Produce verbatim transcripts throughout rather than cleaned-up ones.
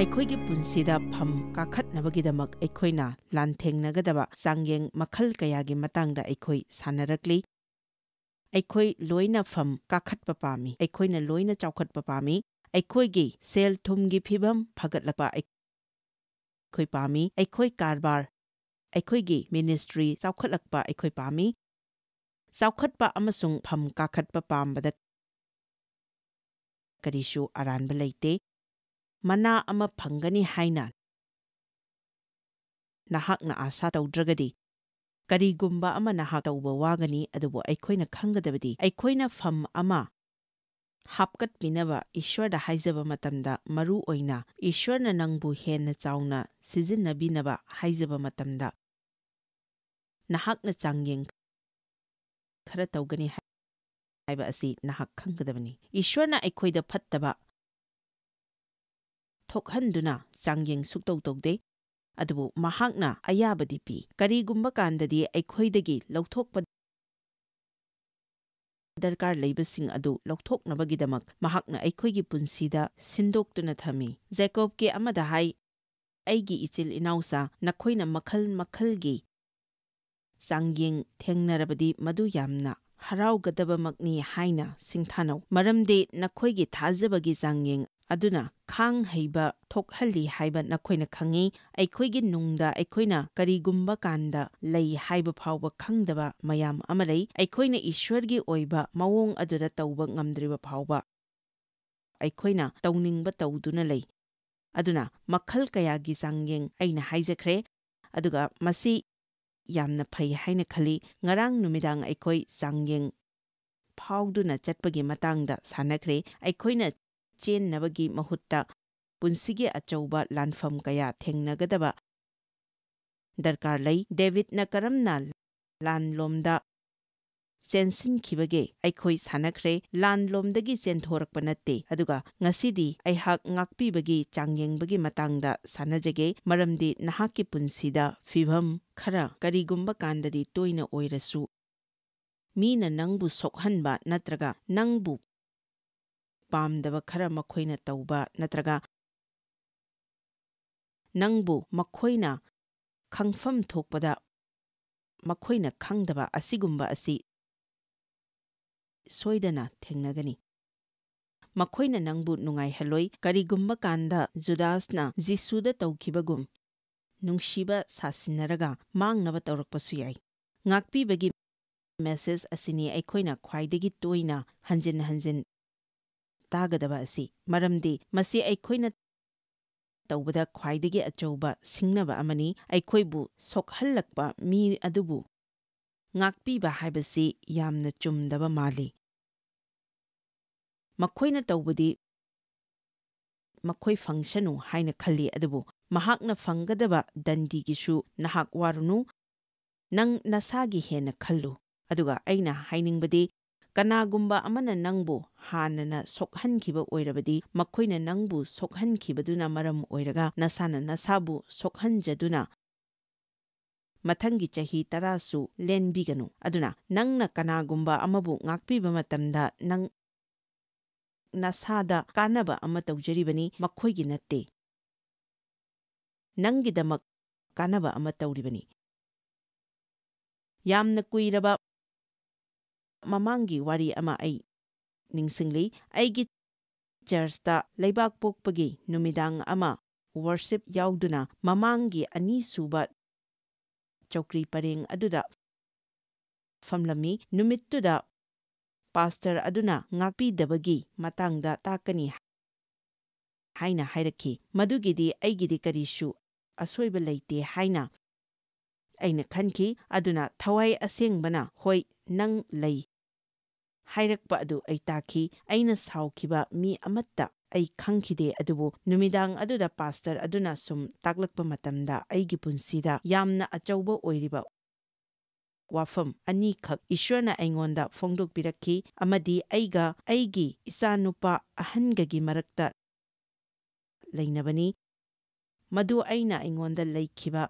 ꯑꯩꯈꯣꯏꯒꯤ ꯄꯨꯟꯁꯤꯗ ꯐꯝ ꯀꯥꯈꯠꯅꯕꯒꯤꯗꯃꯛ ꯑꯩꯈꯣꯏꯅ ꯂꯥꯟꯊꯦꯡꯅꯒꯗꯕ ꯆꯥꯡꯌꯦꯡ ꯃꯈꯜ ꯀꯌꯥꯒꯤ ꯃꯇꯥꯡꯗ ꯑꯩꯈꯣꯏ ꯁꯥꯟꯅꯔꯛꯂꯤ꯫ ꯑꯩꯈꯣꯏ ꯂꯣꯏꯅ ꯐꯝ ꯀꯥꯈꯠꯄ ꯄꯥꯝꯃꯤ, ꯑꯩꯈꯣꯏꯅ ꯂꯣꯏꯅ ꯆꯥꯎꯈꯠꯄ ꯄꯥꯝꯃꯤ, ꯑꯩꯈꯣꯏꯒꯤ ꯁꯦꯜ ꯊꯨꯝꯒꯤ ꯐꯤꯕꯝ ꯐꯒꯠꯂꯛꯄ ꯑꯩꯈꯣꯏ ꯄꯥꯝꯃꯤ, ꯑꯩꯈꯣꯏ ꯀꯔꯕꯥꯔ, ꯑꯩꯈꯣꯏꯒꯤ ꯃꯤꯅꯤꯁꯇ꯭ꯔꯤ ꯆꯥꯎꯈꯠꯂꯛꯄ ꯑꯩꯈꯣꯏ ꯄꯥꯝꯃꯤ꯫ ꯆꯥꯎꯈꯠꯄ ꯑꯃꯁꯨꯡ ꯐꯝ ꯀꯥꯈꯠꯄ ꯄꯥꯝꯕꯗ ꯀꯔꯤꯁꯨ ꯑꯔꯥꯟꯕ ꯂꯩꯇꯦ꯫ ꯃꯅꯥ ꯑꯃ ꯐꯪꯒꯅꯤ ꯍꯥꯏꯅ ꯅꯍꯥꯛꯅ ꯑꯥꯁꯥ ꯇꯧꯗ꯭ꯔꯒꯗꯤ, ꯀꯔꯤꯒꯨꯝꯕ ꯑꯃ ꯅꯍꯥꯛ ꯇꯧꯕ ꯋꯥꯒꯅꯤ, ꯑꯗꯨꯕꯨ ꯑꯩꯈꯣꯏꯅ ꯈꯪꯒꯗꯕꯗꯤ ꯑꯩꯈꯣꯏꯅ ꯐꯝ ꯑꯃ ꯍꯥꯞꯀꯠꯄꯤꯅꯕ ꯏꯁ꯭ꯋꯔꯗ ꯍꯥꯏꯖꯕ ꯃꯇꯝꯗ, ꯃꯔꯨ ꯑꯣꯏꯅ ꯏꯁ꯭ꯋꯔꯅ ꯅꯪꯕꯨ ꯍꯦꯟꯅ ꯆꯥꯎꯅ ꯁꯤꯖꯤꯟꯅꯕꯤꯅꯕ ꯍꯥꯏꯖꯕ ꯃꯇꯝꯗ, ꯅꯍꯥꯛꯅ ꯆꯥꯡꯌꯦꯡ ꯈꯔ ꯇꯧꯒꯅꯤ ꯍꯥꯏꯕ ꯑꯁꯤ ꯅꯍꯥꯛ ꯈꯪꯒꯗꯕꯅꯤ꯫ ꯏꯁ꯭ꯋꯔꯅ ꯑꯩꯈꯣꯏꯗ ꯐꯠꯇꯕ ꯊꯣꯛꯍꯟꯗꯨꯅ ꯆꯥꯡꯌꯦꯡ ꯁꯨꯛꯇꯧ ꯇꯧꯗꯦ, ꯑꯗꯨꯕꯨ ꯃꯍꯥꯛꯅ ꯑꯌꯥꯕꯗꯤ ꯄꯤ꯫ ꯀꯔꯤꯒꯨꯝꯕ ꯀꯥꯟꯗꯗꯤ ꯑꯩꯈꯣꯏꯗꯒꯤ ꯂꯧꯊꯣꯛꯄ ꯗꯔꯀꯥꯔ ꯂꯩꯕꯁꯤꯡ ꯑꯗꯨ ꯂꯧꯊꯣꯛꯅꯕꯒꯤꯗꯃꯛ ꯃꯍꯥꯛꯅ ꯑꯩꯈꯣꯏꯒꯤ ꯄꯨꯟꯁꯤꯗ ꯁꯤꯟꯗꯣꯛꯇꯨꯅ ꯊꯝꯃꯤ꯫ ꯖꯦꯀꯣꯕꯀꯤ ꯑꯃꯗ ꯍꯥꯏ, "ꯑꯩꯒꯤ ꯏꯆꯤꯜ ꯏꯅꯥꯎꯁꯥ, ꯅꯈꯣꯏꯅ ꯃꯈꯜ ꯃꯈꯜꯒꯤ ꯆꯥꯡꯌꯦꯡ ꯊꯦꯡꯅꯔꯕꯗꯤ ꯃꯗꯨ ꯌꯥꯝꯅ ꯍꯔꯥꯎꯒꯗꯕꯃꯛꯅꯤ ꯍꯥꯏꯅ ꯁꯤꯡꯊꯥꯅꯧ, ꯃꯔꯝꯗꯤ ꯅꯈꯣꯏꯒꯤ ꯊꯥꯖꯕꯒꯤ ꯆꯥꯡꯌꯦꯡ ꯑꯗꯨꯅ ꯈꯥꯡ ꯍꯩꯕ ꯊꯣꯛꯍꯜꯂꯤ ꯍꯥꯏꯕ ꯅꯈꯣꯏꯅ ꯈꯪꯏ꯫ ꯑꯩꯈꯣꯏꯒꯤ ꯅꯨꯡꯗ ꯑꯩꯈꯣꯏꯅ ꯀꯔꯤꯒꯨꯝꯕ ꯀꯥꯟꯗ ꯂꯩ ꯍꯥꯏꯕ ꯐꯥꯎꯕ ꯈꯪꯗꯕ ꯃꯌꯥꯝ ꯑꯃ ꯂꯩ꯫ ꯑꯩꯈꯣꯏꯅ ꯏꯁ꯭ꯋꯔꯒꯤ ꯑꯣꯏꯕ ꯃꯑꯣꯡ ꯑꯗꯨꯗ ꯇꯧꯕ ꯉꯝꯗ꯭ꯔꯤꯕ ꯐꯥꯎꯕ ꯑꯩꯈꯣꯏꯅ ꯇꯧꯅꯤꯡꯕ ꯇꯧꯗꯨꯅ ꯂꯩ꯫ ꯑꯗꯨꯅ ꯃꯈꯜ ꯀꯌꯥꯒꯤ ꯆꯥꯡꯌꯦꯡ ꯑꯩꯅ ꯍꯥꯏꯖꯈ꯭ꯔꯦ, ꯑꯗꯨꯒ ꯃꯁꯤ ꯌꯥꯝꯅ ꯐꯩ ꯍꯥꯏꯅ ꯈꯜꯂꯤ꯫ ꯉꯔꯥꯡ ꯅꯨꯃꯤꯗꯥꯡ ꯑꯩꯈꯣꯏ ꯆꯥꯡꯌꯦꯡ ꯐꯥꯎꯗꯨꯅ ꯆꯠꯄꯒꯤ ꯃꯇꯥꯡꯗ ꯁꯥꯟꯅꯈ꯭ꯔꯦ꯫ ꯑꯩꯈꯣꯏꯅ ꯆꯦꯟꯅꯕꯒꯤ ꯃꯍꯨꯠꯇ ꯄꯨꯟꯁꯤꯒꯤ ꯑꯆꯧꯕ ꯂꯥꯟꯐꯝ ꯀꯌꯥ ꯊꯦꯡꯅꯒꯗꯕ ꯗꯔꯀꯥꯔ ꯂꯩ꯫ ꯗꯦꯕꯤꯗꯅ ꯀꯔꯝꯅ ꯂꯥꯟꯂꯣꯝꯗ ꯆꯦꯟꯁꯤꯟꯈꯤꯕꯒꯦ ꯑꯩꯈꯣꯏ ꯁꯥꯟꯅꯈ꯭ꯔꯦ꯫ ꯂꯥꯟꯂꯣꯝꯗꯒꯤ ꯆꯦꯟꯊꯣꯔꯛꯄ ꯅꯠꯇꯦ꯫ ꯑꯗꯨꯒ ꯉꯁꯤꯗꯤ ꯑꯩꯍꯥꯛ ꯉꯥꯛꯄꯤꯕꯒꯤ ꯆꯥꯡꯌꯦꯡꯕꯒꯤ ꯃꯇꯥꯡꯗ ꯁꯥꯟꯅꯖꯒꯦ, ꯃꯔꯝꯗꯤ ꯅꯍꯥꯛꯀꯤ ꯄꯨꯟꯁꯤꯗ ꯐꯤꯚꯝ ꯈꯔ ꯀꯔꯤꯒꯨꯝꯕ ꯀꯥꯟꯗꯗꯤ ꯇꯣꯏꯅ ꯑꯣꯏꯔꯁꯨ ꯃꯤꯅ ꯅꯪꯕꯨ ꯁꯣꯛꯍꯟꯕ ꯅꯠꯇ꯭ꯔꯒ ꯅꯪꯕꯨ ꯄꯥꯝꯗꯕ ꯈꯔ ꯃꯈꯣꯏꯅ ꯇꯧꯕ ꯅꯠꯇ꯭ꯔꯒ ꯅꯪꯕꯨ ꯃꯈꯣꯏꯅ ꯈꯪꯐꯝ ꯊꯣꯛꯄꯗ ꯃꯈꯣꯏꯅ ꯈꯪꯗꯕ ꯑꯁꯤꯒꯨꯝꯕ ꯑꯁꯤ ꯁꯣꯏꯗꯅ ꯊꯦꯡꯅꯒꯅꯤ꯫ ꯃꯈꯣꯏꯅ ꯅꯪꯕꯨ ꯅꯨꯡꯉꯥꯏꯍꯜꯂꯣꯏ꯫ ꯀꯔꯤꯒꯨꯝꯕ ꯀꯥꯟꯗ ꯖꯨꯗꯥꯁꯅ ꯖꯤꯁꯨꯗ ꯇꯧꯈꯤꯕꯒꯨꯝ ꯅꯨꯡꯁꯤꯕ ꯁꯥꯁꯤꯟꯅꯔꯒ ꯃꯥꯡꯅꯕ ꯇꯧꯔꯛꯄꯁꯨ ꯌꯥꯏ꯫ ꯉꯥꯛꯄꯤꯕꯒꯤ ꯃꯦꯁꯦꯖ ꯑꯁꯤꯅꯤ ꯑꯩꯈꯣꯏꯅ ꯈ꯭ꯋꯥꯏꯗꯒꯤ ꯇꯣꯏꯅ ꯍꯟꯖꯤꯟ ꯍꯟꯖꯤꯟ ꯇꯥꯒꯗꯕ ꯑꯁꯤ, ꯃꯔꯝꯗꯤ ꯃꯁꯤ ꯑꯩꯈꯣꯏꯅ ꯇꯧꯕꯗ ꯈ꯭ꯋꯥꯏꯗꯒꯤ ꯑꯆꯧꯕ ꯁꯤꯡꯅꯕ ꯑꯃꯅꯤ꯫ ꯑꯩꯈꯣꯏꯕꯨ ꯁꯣꯛꯍꯜꯂꯛꯄ ꯃꯤ ꯑꯗꯨꯕꯨ ꯉꯥꯛꯄꯤꯕ ꯍꯥꯏꯕꯁꯤ ꯌꯥꯝꯅ ꯆꯨꯝꯗꯕ ꯃꯥꯜꯂꯤ꯫ ꯃꯈꯣꯏꯅ ꯇꯧꯕꯗꯤ ꯃꯈꯣꯏ ꯐꯪꯁꯅꯨ ꯍꯥꯏꯅ ꯈꯜꯂꯤ, ꯑꯗꯨꯕꯨ ꯃꯍꯥꯛꯅ ꯐꯪꯒꯗꯕ ꯗꯟꯗꯤꯒꯤꯁꯨ ꯅꯍꯥꯛ ꯋꯥꯔꯨꯅꯨ꯫ ꯅꯪ ꯅꯁꯥꯒꯤ ꯍꯦꯟꯅ ꯈꯜꯂꯨ꯫ ꯑꯗꯨꯒ ꯑꯩꯅ ꯍꯥꯏꯅꯤꯡꯕꯗꯤ, ꯀꯅꯥꯒꯨꯝꯕ ꯑꯃꯅ ꯅꯪꯕꯨ ꯍꯥꯟꯅꯅ ꯁꯣꯛꯍꯟꯈꯤꯕ ꯑꯣꯏꯔꯕꯗꯤ, ꯃꯈꯣꯏꯅ ꯅꯪꯕꯨ ꯁꯣꯛꯍꯟꯈꯤꯕꯗꯨꯅ ꯃꯔꯝ ꯑꯣꯏꯔꯒ ꯅꯁꯥꯅ ꯅꯁꯥꯕꯨ ꯁꯣꯛꯍꯟꯖꯗꯨꯅ ꯃꯊꯪꯒꯤ ꯆꯍꯤ ꯇꯔꯥꯁꯨ ꯂꯦꯟꯕꯤꯒꯅꯨ꯫ ꯑꯗꯨꯅ ꯅꯪꯅ ꯀꯅꯥꯒꯨꯝꯕ ꯑꯃꯕꯨ ꯉꯥꯛꯄꯤꯕ ꯃꯇꯝꯗ ꯅꯪ ꯅꯁꯥꯗ ꯀꯥꯟꯅꯕ ꯑꯃ ꯇꯧꯖꯔꯤꯕꯅꯤ, ꯃꯈꯣꯏꯒꯤ ꯅꯠꯇꯦ꯫ ꯅꯪꯒꯤꯗꯃꯛ ꯀꯥꯟꯅꯕ ꯑꯃ ꯇꯧꯔꯤꯕꯅꯤ꯫ ꯌꯥꯝꯅ ꯀꯨꯏꯔꯕ ꯃꯃꯥꯡꯒꯤ ꯋꯥꯔꯤ ꯑꯃ ꯑꯩ ꯅꯤꯡꯁꯤꯡꯂꯤ꯫ ꯑꯩꯒꯤ ꯆꯔꯆꯇ ꯂꯩꯕꯥꯛꯄꯣꯛꯄꯒꯤ ꯅꯨꯃꯤꯗꯥꯡ ꯑꯃ ꯋꯔꯁꯤꯞ ꯌꯥꯎꯗꯨꯅ ꯃꯃꯥꯡꯒꯤ ꯑꯅꯤꯁꯨꯕ ꯆꯧꯀ꯭ꯔꯤ ꯄꯔꯦꯡ ꯑꯗꯨꯗ ꯐꯝꯂꯝꯃꯤ꯫ ꯅꯨꯃꯤꯠꯇꯨꯗ ꯄꯥꯁꯇꯔ ꯑꯗꯨꯅ ꯉꯥꯛꯄꯤꯗꯕꯒꯤ ꯃꯇꯥꯡꯗ ꯇꯥꯛꯀꯅꯤ ꯍꯥꯏꯅ ꯍꯥꯏꯔꯛꯈꯤ꯫ ꯃꯗꯨꯒꯤꯗꯤ ꯑꯩꯒꯤꯗꯤ ꯀꯔꯤꯁꯨ ꯑꯁꯣꯏꯕ ꯂꯩꯇꯦ ꯍꯥꯏꯅ ꯑꯩꯅ ꯈꯟꯈꯤ꯫ ꯑꯗꯨꯅ ꯊꯋꯥꯏ ꯑꯁꯦꯡꯕꯅ, "ꯍꯣꯏ, ꯅꯪ ꯂꯩ" ꯍꯥꯏꯔꯛꯄ ꯑꯗꯨ ꯑꯩ ꯇꯥꯈꯤ꯫ ꯑꯩꯅ ꯁꯥꯎꯈꯤꯕ ꯃꯤ ꯑꯃꯠꯇ ꯑꯩ ꯈꯪꯈꯤꯗꯦ, ꯑꯗꯨꯕꯨ ꯅꯨꯃꯤꯗꯥꯡ ꯑꯗꯨꯗ ꯄꯥꯁꯇꯔ ꯑꯗꯨꯅ ꯁꯨꯝ ꯇꯥꯛꯂꯛꯄ ꯃꯇꯝꯗ ꯑꯩꯒꯤ ꯄꯨꯟꯁꯤꯗ ꯌꯥꯝꯅ ꯑꯆꯧꯕ ꯑꯣꯏꯔꯤꯕ ꯋꯥꯐꯝ ꯑꯅꯤꯈꯛ ꯏꯁ꯭ꯋꯔꯅ ꯑꯩꯉꯣꯟꯗ ꯐꯣꯡꯗꯣꯛꯄꯤꯔꯛꯈꯤ, ꯑꯃꯗꯤ ꯑꯩꯒ ꯑꯩꯒꯤ ꯏꯆꯥꯅꯨꯄꯥ ꯑꯍꯟꯒꯒꯤ ꯃꯔꯛꯇ ꯂꯩꯅꯕꯅꯤ꯫ ꯃꯗꯨ ꯑꯩꯅ ꯑꯩꯉꯣꯟꯗ ꯂꯩꯈꯤꯕ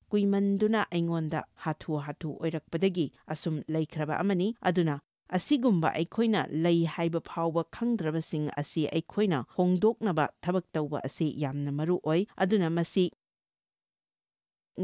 ꯀꯨꯏꯃꯟꯗꯨꯅ ꯑꯩꯉꯣꯟꯗ ꯍꯥꯊꯨ ꯍꯥꯊꯨ ꯑꯣꯏꯔꯛꯄꯗꯒꯤ ꯑꯁꯨꯝ ꯂꯩꯈ꯭ꯔꯕ ꯑꯃꯅꯤ꯫ ꯑꯗꯨꯅ ꯑꯁꯤꯒꯨꯝꯕ ꯑꯩꯈꯣꯏꯅ ꯂꯩ ꯍꯥꯏꯕ ꯐꯥꯎꯕ ꯈꯪꯗ꯭ꯔꯕꯁꯤꯡ ꯑꯁꯤ ꯑꯩꯈꯣꯏꯅ ꯍꯣꯡꯗꯣꯛꯅꯕ ꯊꯕꯛ ꯇꯧꯕ ꯑꯁꯤ ꯌꯥꯝꯅ ꯃꯔꯨ ꯑꯣꯏ꯫ ꯑꯗꯨꯅ ꯃꯁꯤ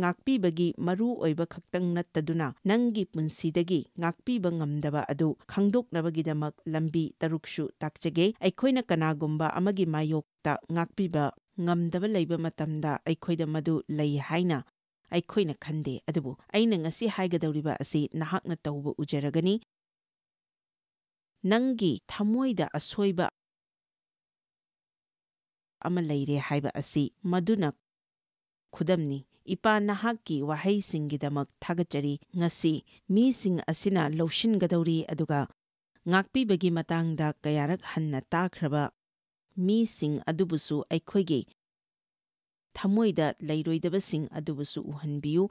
ꯉꯥꯛꯄꯤꯕꯒꯤ ꯃꯔꯨ ꯑꯣꯏꯕ ꯈꯛꯇꯪ ꯅꯠꯇꯗꯨꯅ, ꯅꯪꯒꯤ ꯄꯨꯟꯁꯤꯗꯒꯤ ꯉꯥꯛꯄꯤꯕ ꯉꯝꯗꯕ ꯑꯗꯨ ꯈꯪꯗꯣꯛꯅꯕꯒꯤꯗꯃꯛ ꯂꯝꯕꯤ ꯇꯔꯨꯛꯁꯨ ꯇꯥꯛꯆꯒꯦ꯫ ꯑꯩꯈꯣꯏꯅ ꯀꯅꯥꯒꯨꯝꯕ ꯑꯃꯒꯤ ꯃꯥꯌꯣꯛꯇ ꯉꯥꯛꯄꯤꯕ ꯉꯝꯗꯕ ꯂꯩꯕ ꯃꯇꯝꯗ, ꯑꯩꯈꯣꯏꯗ ꯃꯗꯨ ꯂꯩ ꯍꯥꯏꯅ ꯑꯩꯈꯣꯏꯅ ꯈꯟꯗꯦ꯫ ꯑꯗꯨꯕꯨ ꯑꯩꯅ ꯉꯁꯤ ꯍꯥꯏꯒꯗꯧꯔꯤꯕ ꯑꯁꯤ ꯅꯍꯥꯛꯅ ꯇꯧꯕ ꯎꯖꯔꯒꯅꯤ꯫ ꯅꯪꯒꯤ ꯊꯃꯣꯏꯗ ꯑꯁꯣꯏꯕ ꯑꯃ ꯂꯩꯔꯦ ꯍꯥꯏꯕ ꯑꯁꯤ ꯃꯗꯨꯅ ꯈꯨꯗꯝꯅꯤ꯫ ꯏꯄꯥ, ꯅꯍꯥꯛꯀꯤ ꯋꯥꯍꯩꯁꯤꯡꯒꯤꯗꯃꯛ ꯊꯥꯒꯠꯆꯔꯤ꯫ ꯉꯁꯤ ꯃꯤꯁꯤꯡ ꯑꯁꯤꯅ ꯂꯧꯁꯤꯟꯒꯗꯧꯔꯤ, ꯑꯗꯨꯒ ꯉꯥꯛꯄꯤꯕꯒꯤ ꯃꯇꯥꯡꯗ ꯀꯌꯥꯔꯛ ꯍꯟꯅ ꯇꯥꯈ꯭ꯔꯕ ꯃꯤꯁꯤꯡ ꯑꯗꯨꯕꯨꯁꯨ ꯑꯩꯈꯣꯏꯒꯤ ꯊꯃꯣꯏꯗ ꯂꯩꯔꯣꯏꯗꯕꯁꯤꯡ ꯑꯗꯨꯕꯨꯁꯨ ꯎꯍꯟꯕꯤꯌꯨ,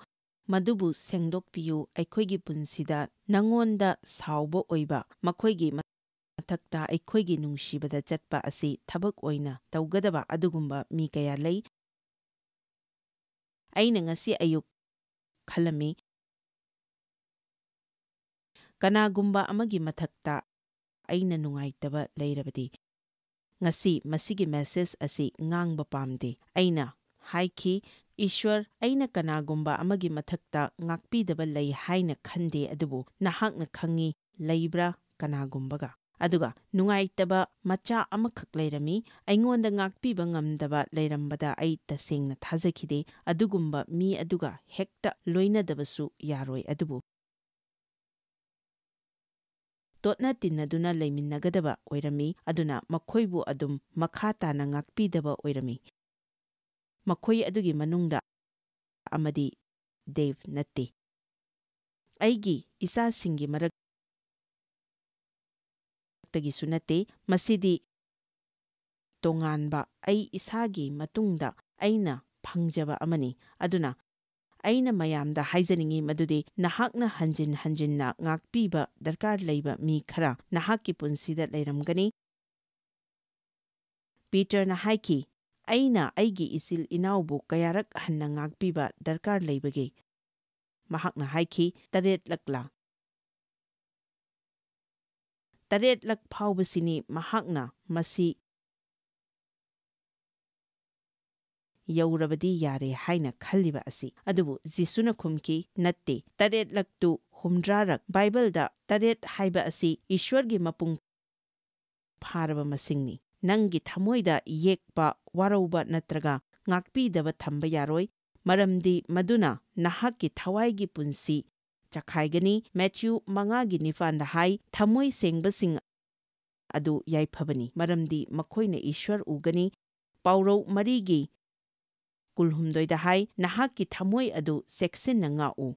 ꯃꯗꯨꯕꯨ ꯁꯦꯡꯗꯣꯛꯄꯤꯌꯨ꯫ ꯑꯩꯈꯣꯏꯒꯤ ꯄꯨꯟꯁꯤꯗ ꯅꯉꯣꯟꯗ ꯁꯥꯎꯕ ꯑꯣꯏꯕ, ꯃꯈꯣꯏꯒꯤ ꯃꯊꯛꯇ ꯑꯩꯈꯣꯏꯒꯤ ꯅꯨꯡꯁꯤꯕꯗ ꯆꯠꯄ ꯑꯁꯤ ꯊꯕꯛ ꯑꯣꯏꯅ ꯇꯧꯒꯗꯕ ꯑꯗꯨꯒꯨꯝꯕ ꯃꯤ ꯀꯌꯥ ꯂꯩ꯫ ꯑꯩꯅ ꯉꯁꯤ ꯑꯌꯨꯛ ꯈꯜꯂꯝꯃꯤ, ꯀꯅꯥꯒꯨꯝꯕ ꯑꯃꯒꯤ ꯃꯊꯛꯇ ꯑꯩꯅ ꯅꯨꯡꯉꯥꯏꯇꯕ ꯂꯩꯔꯕꯗꯤ, ꯉꯁꯤ ꯃꯁꯤꯒꯤ ꯃꯦꯁꯦꯖ ꯑꯁꯤ ꯉꯥꯡꯕ ꯄꯥꯝꯗꯦ꯫ ꯑꯩꯅ ꯍꯥꯏꯈꯤ, "ꯏꯁ꯭ꯋꯔ, ꯑꯩꯅ ꯀꯅꯥꯒꯨꯝꯕ ꯑꯃꯒꯤ ꯃꯊꯛꯇ ꯉꯥꯛꯄꯤꯗꯕ ꯂꯩ ꯍꯥꯏꯅ ꯈꯟꯗꯦ, ꯑꯗꯨꯕꯨ ꯅꯍꯥꯛꯅ ꯈꯪꯏ, ꯂꯩꯕ꯭ꯔꯥ ꯀꯅꯥꯒꯨꯝꯕꯒ?" ꯑꯗꯨꯒ ꯅꯨꯡꯉꯥꯏꯇꯕ ꯃꯆꯥ ꯑꯃꯈꯛ ꯂꯩꯔꯝꯃꯤ꯫ ꯑꯩꯉꯣꯟꯗ ꯉꯥꯛꯄꯤꯕ ꯉꯝꯗꯕ ꯂꯩꯔꯝꯕꯗ ꯑꯩ ꯇꯁꯦꯡꯅ ꯊꯥꯖꯈꯤꯗꯦ꯫ ꯑꯗꯨꯒꯨꯝꯕ ꯃꯤ ꯑꯗꯨꯒ ꯍꯦꯛꯇ ꯂꯣꯏꯅꯗꯕꯁꯨ ꯌꯥꯔꯣꯏ꯫ ꯑꯗꯨꯕꯨ ꯇꯣꯠꯅ ꯇꯤꯟꯅꯗꯨꯅ ꯂꯩꯃꯤꯟꯅꯒꯗꯕ ꯑꯣꯏꯔꯝꯃꯤ꯫ ꯑꯗꯨꯅ ꯃꯈꯣꯏꯕꯨ ꯑꯗꯨꯝ ꯃꯈꯥ ꯇꯥꯅ ꯉꯥꯛꯄꯤꯗꯕ ꯑꯣꯏꯔꯝꯃꯤ꯫ ꯃꯈꯣꯏ ꯑꯗꯨꯒꯤ ꯃꯅꯨꯡꯗ ꯑꯃꯗꯤ ꯗꯦꯕ ꯅꯠꯇꯦ꯫ ꯑꯩꯒꯤ ꯏꯆꯥꯁꯤꯡꯒꯤ ꯃꯔꯛ ꯇꯒꯤꯁꯨ ꯅꯠꯇꯦ꯫ ꯃꯁꯤꯗꯤ ꯇꯣꯉꯥꯟꯕ, ꯑꯩ ꯏꯁꯥꯒꯤ ꯃꯇꯨꯡꯗ ꯑꯩꯅ ꯐꯪꯖꯕ ꯑꯃꯅꯤ꯫ ꯑꯗꯨꯅ ꯑꯩꯅ ꯃꯌꯥꯝꯗ ꯍꯥꯏꯖꯅꯤꯡꯏ ꯃꯗꯨꯗꯤ ꯅꯍꯥꯛꯅ ꯍꯟꯖꯤꯟ ꯍꯟꯖꯤꯟꯅ ꯉꯥꯛꯄꯤꯕ ꯗꯔꯀꯥꯔ ꯂꯩꯕ ꯃꯤ ꯈꯔ ꯅꯍꯥꯛꯀꯤ ꯄꯨꯟꯁꯤꯗ ꯂꯩꯔꯝꯒꯅꯤ꯫ ꯄꯤꯇꯔꯅ ꯍꯥꯏꯈꯤ, "ꯑꯩꯅ ꯑꯩꯒꯤ ꯏꯆꯤꯜ ꯏꯅꯥꯎꯕꯨ ꯀꯌꯥꯔꯛ ꯍꯟꯅ ꯉꯥꯛꯄꯤꯕ ꯗꯔꯀꯥꯔ ꯂꯩꯕꯒꯦ?" ꯃꯍꯥꯛꯅ ꯍꯥꯏꯈꯤ, "ꯇꯔꯦꯠꯂꯛꯂꯥ?" ꯇꯔꯦꯠꯂꯛ ꯐꯥꯎꯕꯁꯤꯅꯤ ꯃꯍꯥꯛꯅ ꯃꯁꯤ ꯌꯧꯔꯕꯗꯤ ꯌꯥꯔꯦ ꯍꯥꯏꯅ ꯈꯜꯂꯤꯕ ꯑꯁꯤ꯫ ꯑꯗꯨꯕꯨ ꯖꯤꯁꯨꯅ ꯈꯨꯝꯈꯤ, "ꯅꯠꯇꯦ, ꯇꯔꯦꯠꯂꯛꯇꯨ ꯍꯨꯝꯗ꯭ꯔꯥꯔꯛ꯫ ꯕꯥꯏꯕꯜꯗ ꯇꯔꯦꯠ ꯍꯥꯏꯕ ꯑꯁꯤ ꯏꯁ꯭ꯋꯔꯒꯤ ꯃꯄꯨꯡ ꯐꯥꯔꯕ ꯃꯁꯤꯡꯅꯤ꯫ ꯅꯪꯒꯤ ꯊꯃꯣꯏꯗ ꯌꯦꯛꯄ, ꯋꯥꯔꯧꯕ ꯅꯠꯇ꯭ꯔꯒ ꯉꯥꯛꯄꯤꯗꯕ ꯊꯝꯕ ꯌꯥꯔꯣꯏ, ꯃꯔꯝꯗꯤ ꯃꯗꯨꯅ ꯅꯍꯥꯛꯀꯤ ꯊꯋꯥꯏꯒꯤ ꯄꯨꯟꯁꯤ ꯆꯈꯥꯏꯒꯅꯤ꯫" ꯃꯦꯊ꯭ꯌꯨ ꯃꯉꯥꯒꯤ ꯅꯤꯄꯥꯟꯗ ꯍꯥꯏ, "ꯊꯃꯣꯏ ꯁꯦꯡꯕꯁꯤꯡ ꯑꯗꯨ ꯌꯥꯏꯐꯕꯅꯤ, ꯃꯔꯝꯗꯤ ꯃꯈꯣꯏꯅ ꯏꯁ꯭ꯋꯔ ꯎꯒꯅꯤ꯫" ꯄꯥꯎꯔꯧ ꯃꯔꯤꯒꯤ ꯀꯨꯟꯍꯨꯝꯗꯣꯏꯗ ꯍꯥꯏ, "ꯅꯍꯥꯛꯀꯤ ꯊꯃꯣꯏ ꯑꯗꯨ ꯆꯦꯛꯁꯤꯟꯅ ꯉꯥꯛꯎ,